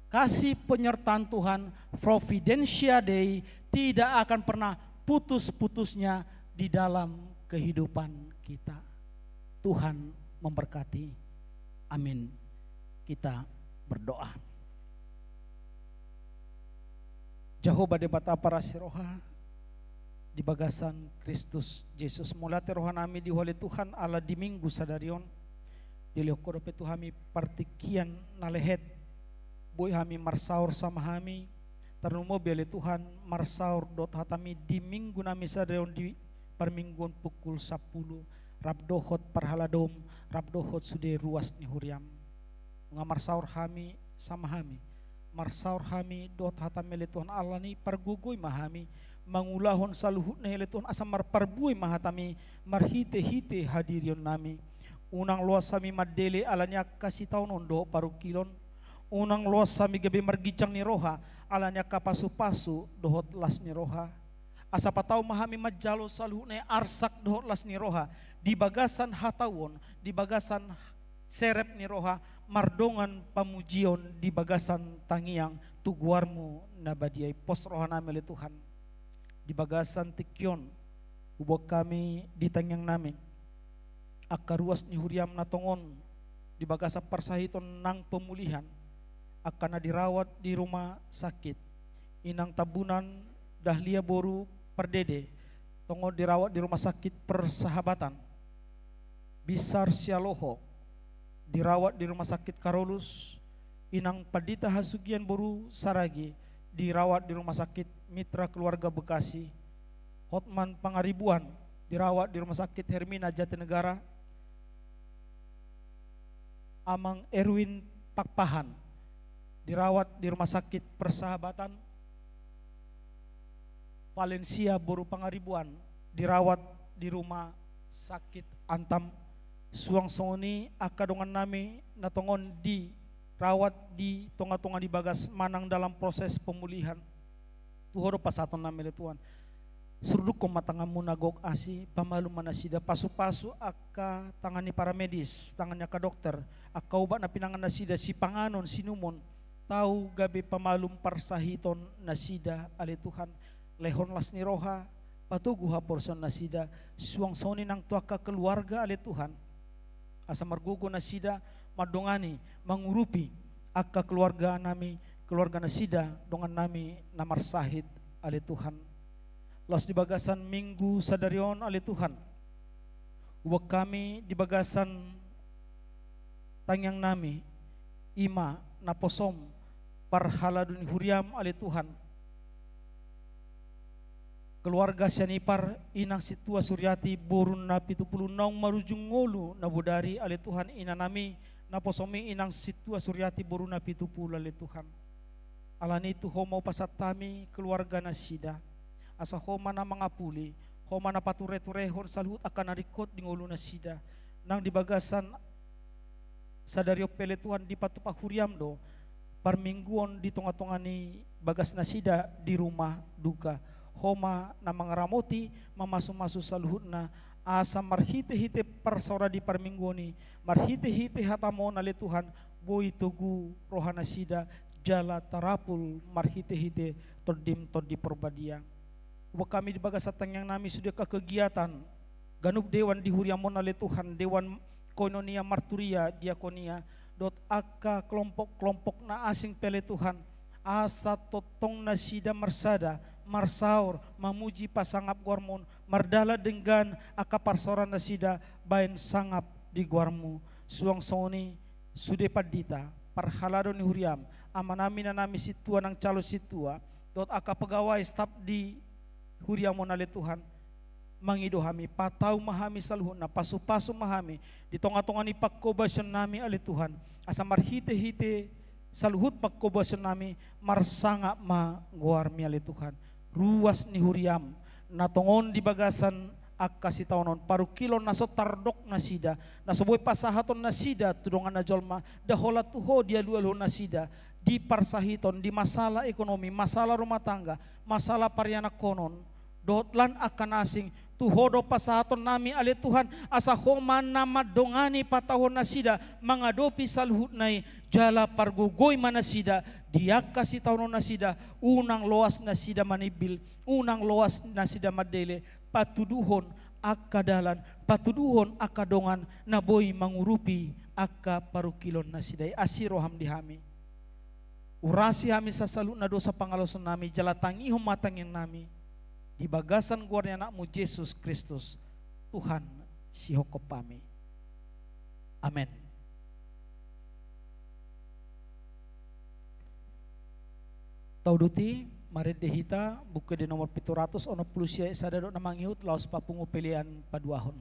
kasih penyertaan Tuhan, Providentia Dei, tidak akan pernah putus-putusnya di dalam kehidupan kita. Tuhan memberkati. Amin. Kita berdoa. Jahowa Debata parasi roha, di bagasan Kristus Jesus, mauliate rohanami di Ho ale Tuhan, ala di Minggu sadari on, dilehon Ho dope tu hami partingkian na lehet, boi hami marsaor sama hami, tarlumobi ale Tuhan, marsaor dohot hatami di Minggunami sadari on di parmingguon pukul sampulu, rap dohot parhaladoM, rap dohot sude ruas ni huriaM. Nunga marsaor hami sama hami, marsaor hami dohot hataMi ale Tuhan, alani pargogoi ma hami mangulahon saluhutna i ale Tuhan, asa marparbue ma hatami marhite-hite hadirionnami. Unang loas hami mandele alani angka sitaonon dohot parungkilon. Unang loas hami gabe marginjang ni roha alani angka pasu-pasu dohot las ni roha. Asa patau ma hami manjalo saluhutna i arsak dohot las ni roha di bagasan hatauon, di bagasan serep ni roha, mardongan pamujion di bagasan tangiang tu goarMu na badia i. Pos rohanami ale Tuhan, di bagasan tingki on, huboan hami di tangiangnami angka ruas ni huriaM na tongon di bagasan parsahiton nang pemulihan, angka na dirawat di rumah sakit, Inang Tambunan Dahlia boru Pardede, tongon dirawat di rumah sakit Persahabatan. Binsar Sialoho, dirawat di rumah sakit Karolus. Inang Pandita Hasugian boru Saragi, dirawat di rumah sakit Mitra Keluarga Bekasi. Hotman Pangaribuan, dirawat di rumah sakit Hermina Jatinegara. Amang Erwin Pakpahan, dirawat di rumah sakit Persahabatan. Valencia boru Pangaribuan, dirawat di rumah sakit Antam. Suang songon i angka dongannami na tongon dirawat di tonga-tonga ni bagas manang dalam proses pemulihan. Tu Ho do pasahatonnami ale Tuhan. Surdukkon ma tanganMu na gok asi, pamalum ma nasida, pasu-pasu angka tangan ni paramedis, tangan ni angka dokter, angka obat na pinangan nasida, sipanganon, siinumon, tau gabe pamalum parsahiton nasida ale Tuhan. Lehon las ni roha, patogu haporseaon nasida, suang songon i nang tu angka keluarga ale Tuhan. Asa margogo nasida mandongani, mangurupi angka keluarganami, keluarga nasida, dongannami na marsahit ale Tuhan. Laos di bagasan Minggu sadari on ale Tuhan, huboan hami di bagasan tangiangnami, i ma naposoM, parhalado ni huriaM ale Tuhan. Keluarga Sianipar, Inang Sintua Suriati boru Napitupulu, naung marujung ngolu na bodari ale Tuhan, inanami, naposoMi Inang Sintua Suriati boru Napitupulu ale Tuhan. Alani i tu Ho ma hupasahat hami keluarga nasida. Asa Ho ma na mangapuli, Ho ma na pature-turehon saluhut angka na ringkot di ngolu nasida. Nang di bagasan sadari on pe ale Tuhan, dipatupa huriaM do parmingguon di tonga-tonga ni bagas nasida di rumah duka. Ho ma na mangaramoti, mamasu-masu saluhutna, asa marhite-hite parsaoran di parmingguon i, marhite-hite hataM on ale Tuhan, boi togu roha nasida, jala tarapul marhite-hite TondiM Tondi Porbadia. Huboan hami di bagasan tangiangnami sude angka kegiatan ganup dewan di huriaM on ale Tuhan, dewan koinonia, marturia, diakonia, dohot angka kelompok-kelompok na asing pe ale Tuhan, asa tongtong nasida marsada, marsaor, mamuji, pasangap goarMu on, mardalan denggan angka parsaoran nasida baen sangap di goarMu. Suang songon i sude pandita, parhalado ni huriaM, amanami, inanami, sintua nang calon sintua, dohot angka pegawai, staf di huriaM on ale Tuhan, mangido hami, patau ma hami saluhutna, pasu-pasu ma hami di tonga-tonga ni pangkobasionnami ale Tuhan, asa marhite-hite saluhut pangkobasionnami marsangap ma goarMi ale Tuhan. Ruas ni huriaM na tongon di bagasan angka sitaonon, parungkilon na so tardok nasida, na so boi pasahaton nasida tu donganna jolma, nda holan tu Ho dialualuhon nasida, di parsahiton, di masalah ekonomi, masalah rumah tangga, masalah parianakhonon, dohot lan angka na asing, tu Ho do pasahatonnami ale Tuhan, asa Ho ma na mandongani patauhon nasida, mangadopi saluhutna i, jala pargogoi ma nasida, di angka sitaonon nasida, unang loas nasida manimbil, unang loas nasida mandele, patuduhon angka dalan, patuduhon angka dongan, na boi mangurupi angka parungkilon nasida i. Asi roham di hami. Urasi hami sasaluhutna dosa pangalaosion nami, jala tangihon ma tangiang nami, di bagasan goar ni Anakmu Jesus Kristus, Tuhan sihophop hami. Amen. Tauduti, marende hita, Buku Ende nomor pitu ratus onom pulu sia, sada dohot na mangihut, laos papungu pelean paduahon.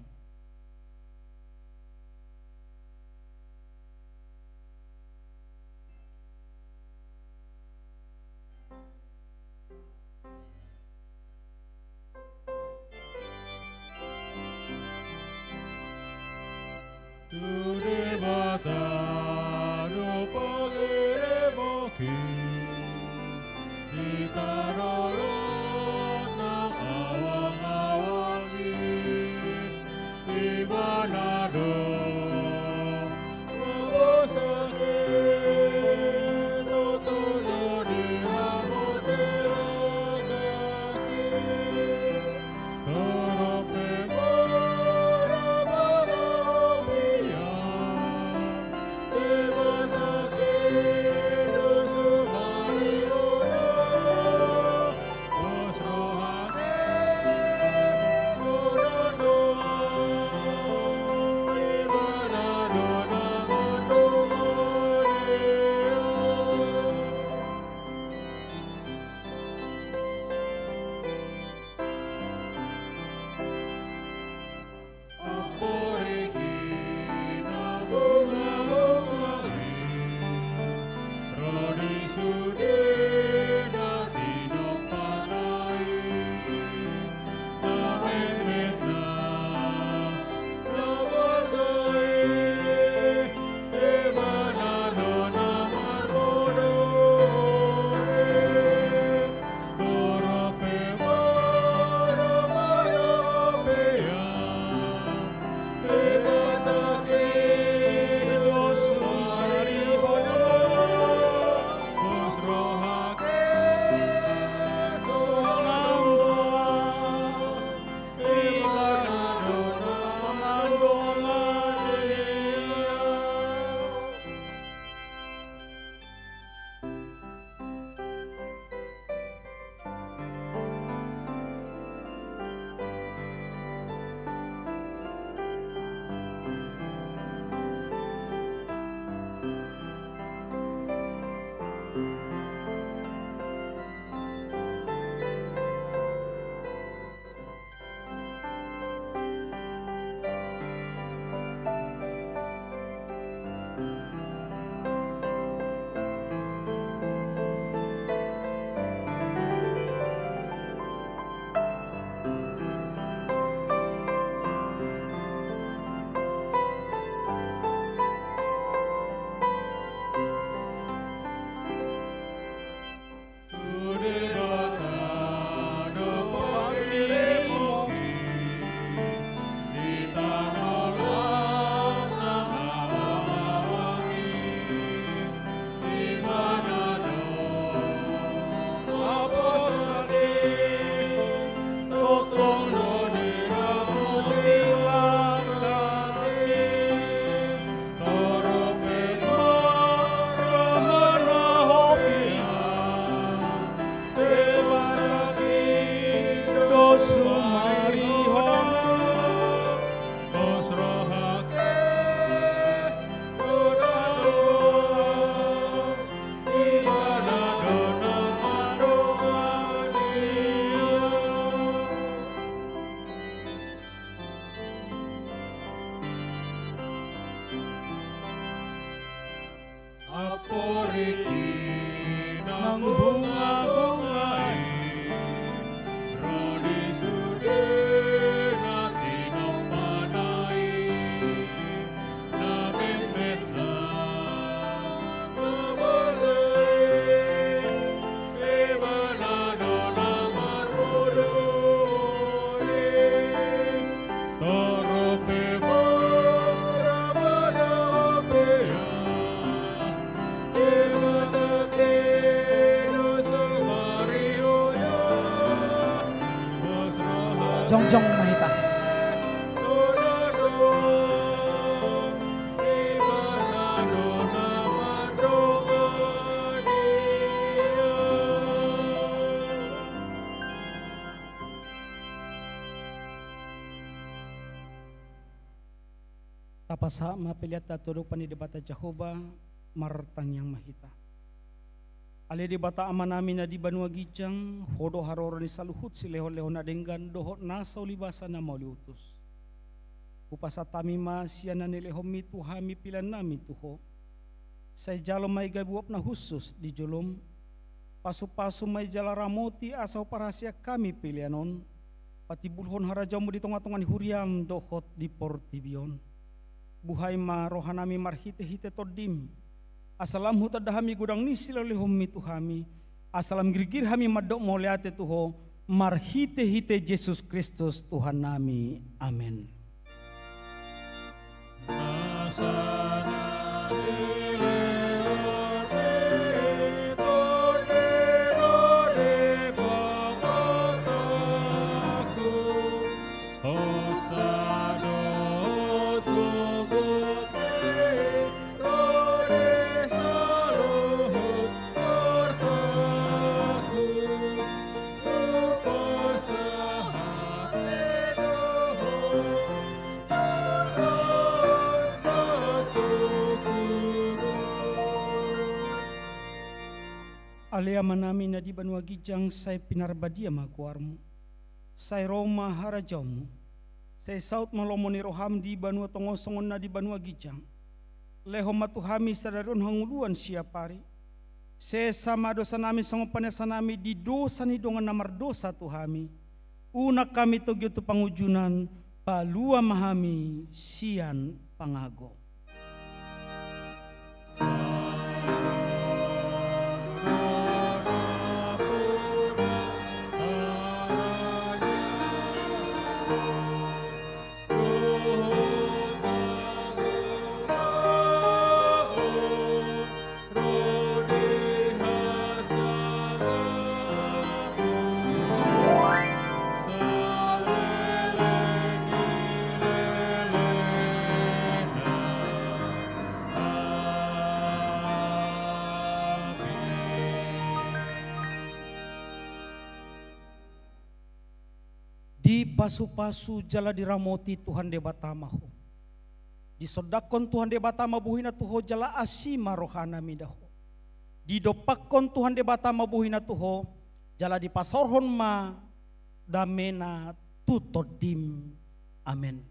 Tu Debata do pangirimoki, di tano na awang-awang i, Ibana do Amporik i nang bungabunga i, ro di sude na Jongjong ma hita. Tapasahat ma peleanta tu adopan ni Debata Jahowa, martangiang ma hita. Ale Debata Amanami na di banua ginjang, Ho do haroro ni saluhut silehonlehon na denggan dohot na so ulibasa na mauliutus. Hupasahat hami ma sian na nilehonMi tu hami peleannami tu Ho. Sai jalo ma i gabe uap na hushus di jolom. Pasupasu ma i jala ramoti asa huparhaseang hami pelean on patimbulhon harajaonMu di tongatonga ni huriaM dohot di portibi on. Buhai ma rohanami marhitehite TondiM, asa lam hutanda hami godang ni silehonlehonMi tu hami, asa lam girgir hami mandok mauliate tu Ho, marhitehite Jesus Kristus Tuhannami. Amen. Ale Amanami na di banua ginjang, sai pinarbadia ma goarMu. Sai ro ma harajaonMu. Sai saut ma lomo ni rohaM di banua tonga on songon na di banua ginjang. Lehon ma tu hami sadari on hangoluan siapari. Sesa ma dosanami songon panesanami di dosa ni dongan na mardosa tu hami. Unang hami togihon tu pangunjunan, palua ma hami sian pangago. Dipasupasu jala diramoti Tuhan Debata ma ho. Disondangkon Tuhan Debata ma bohina tu ho jala asi ma rohana mida ho. Didompakkon Tuhan Debata ma bohina tu ho, jala dipasaorhon ma damena tu tondim. Amen.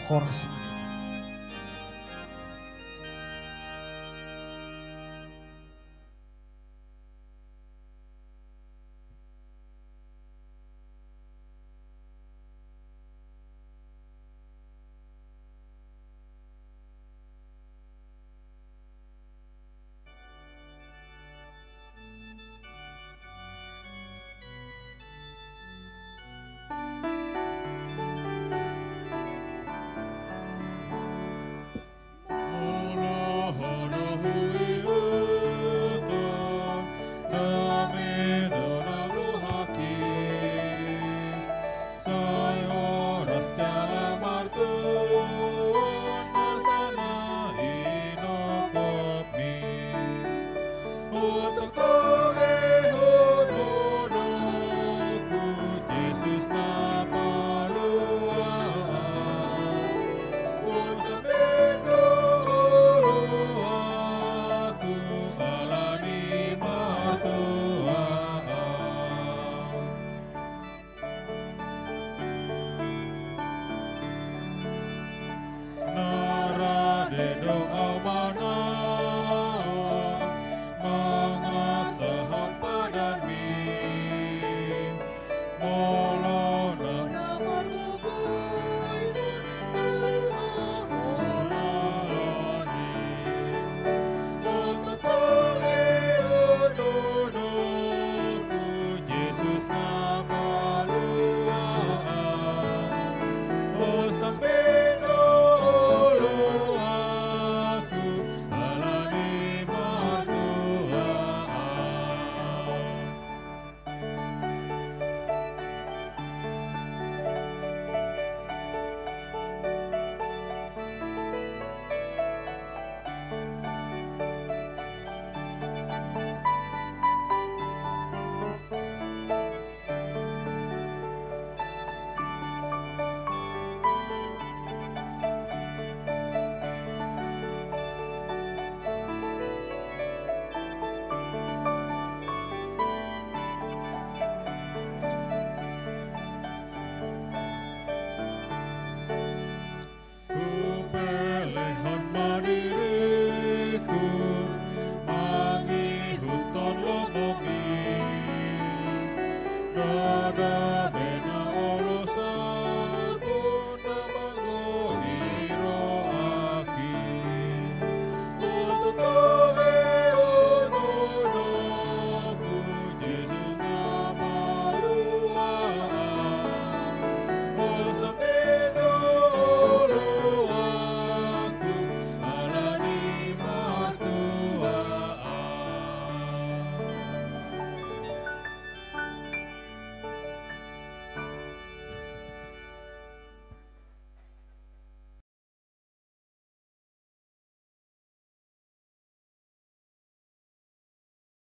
Horas ma.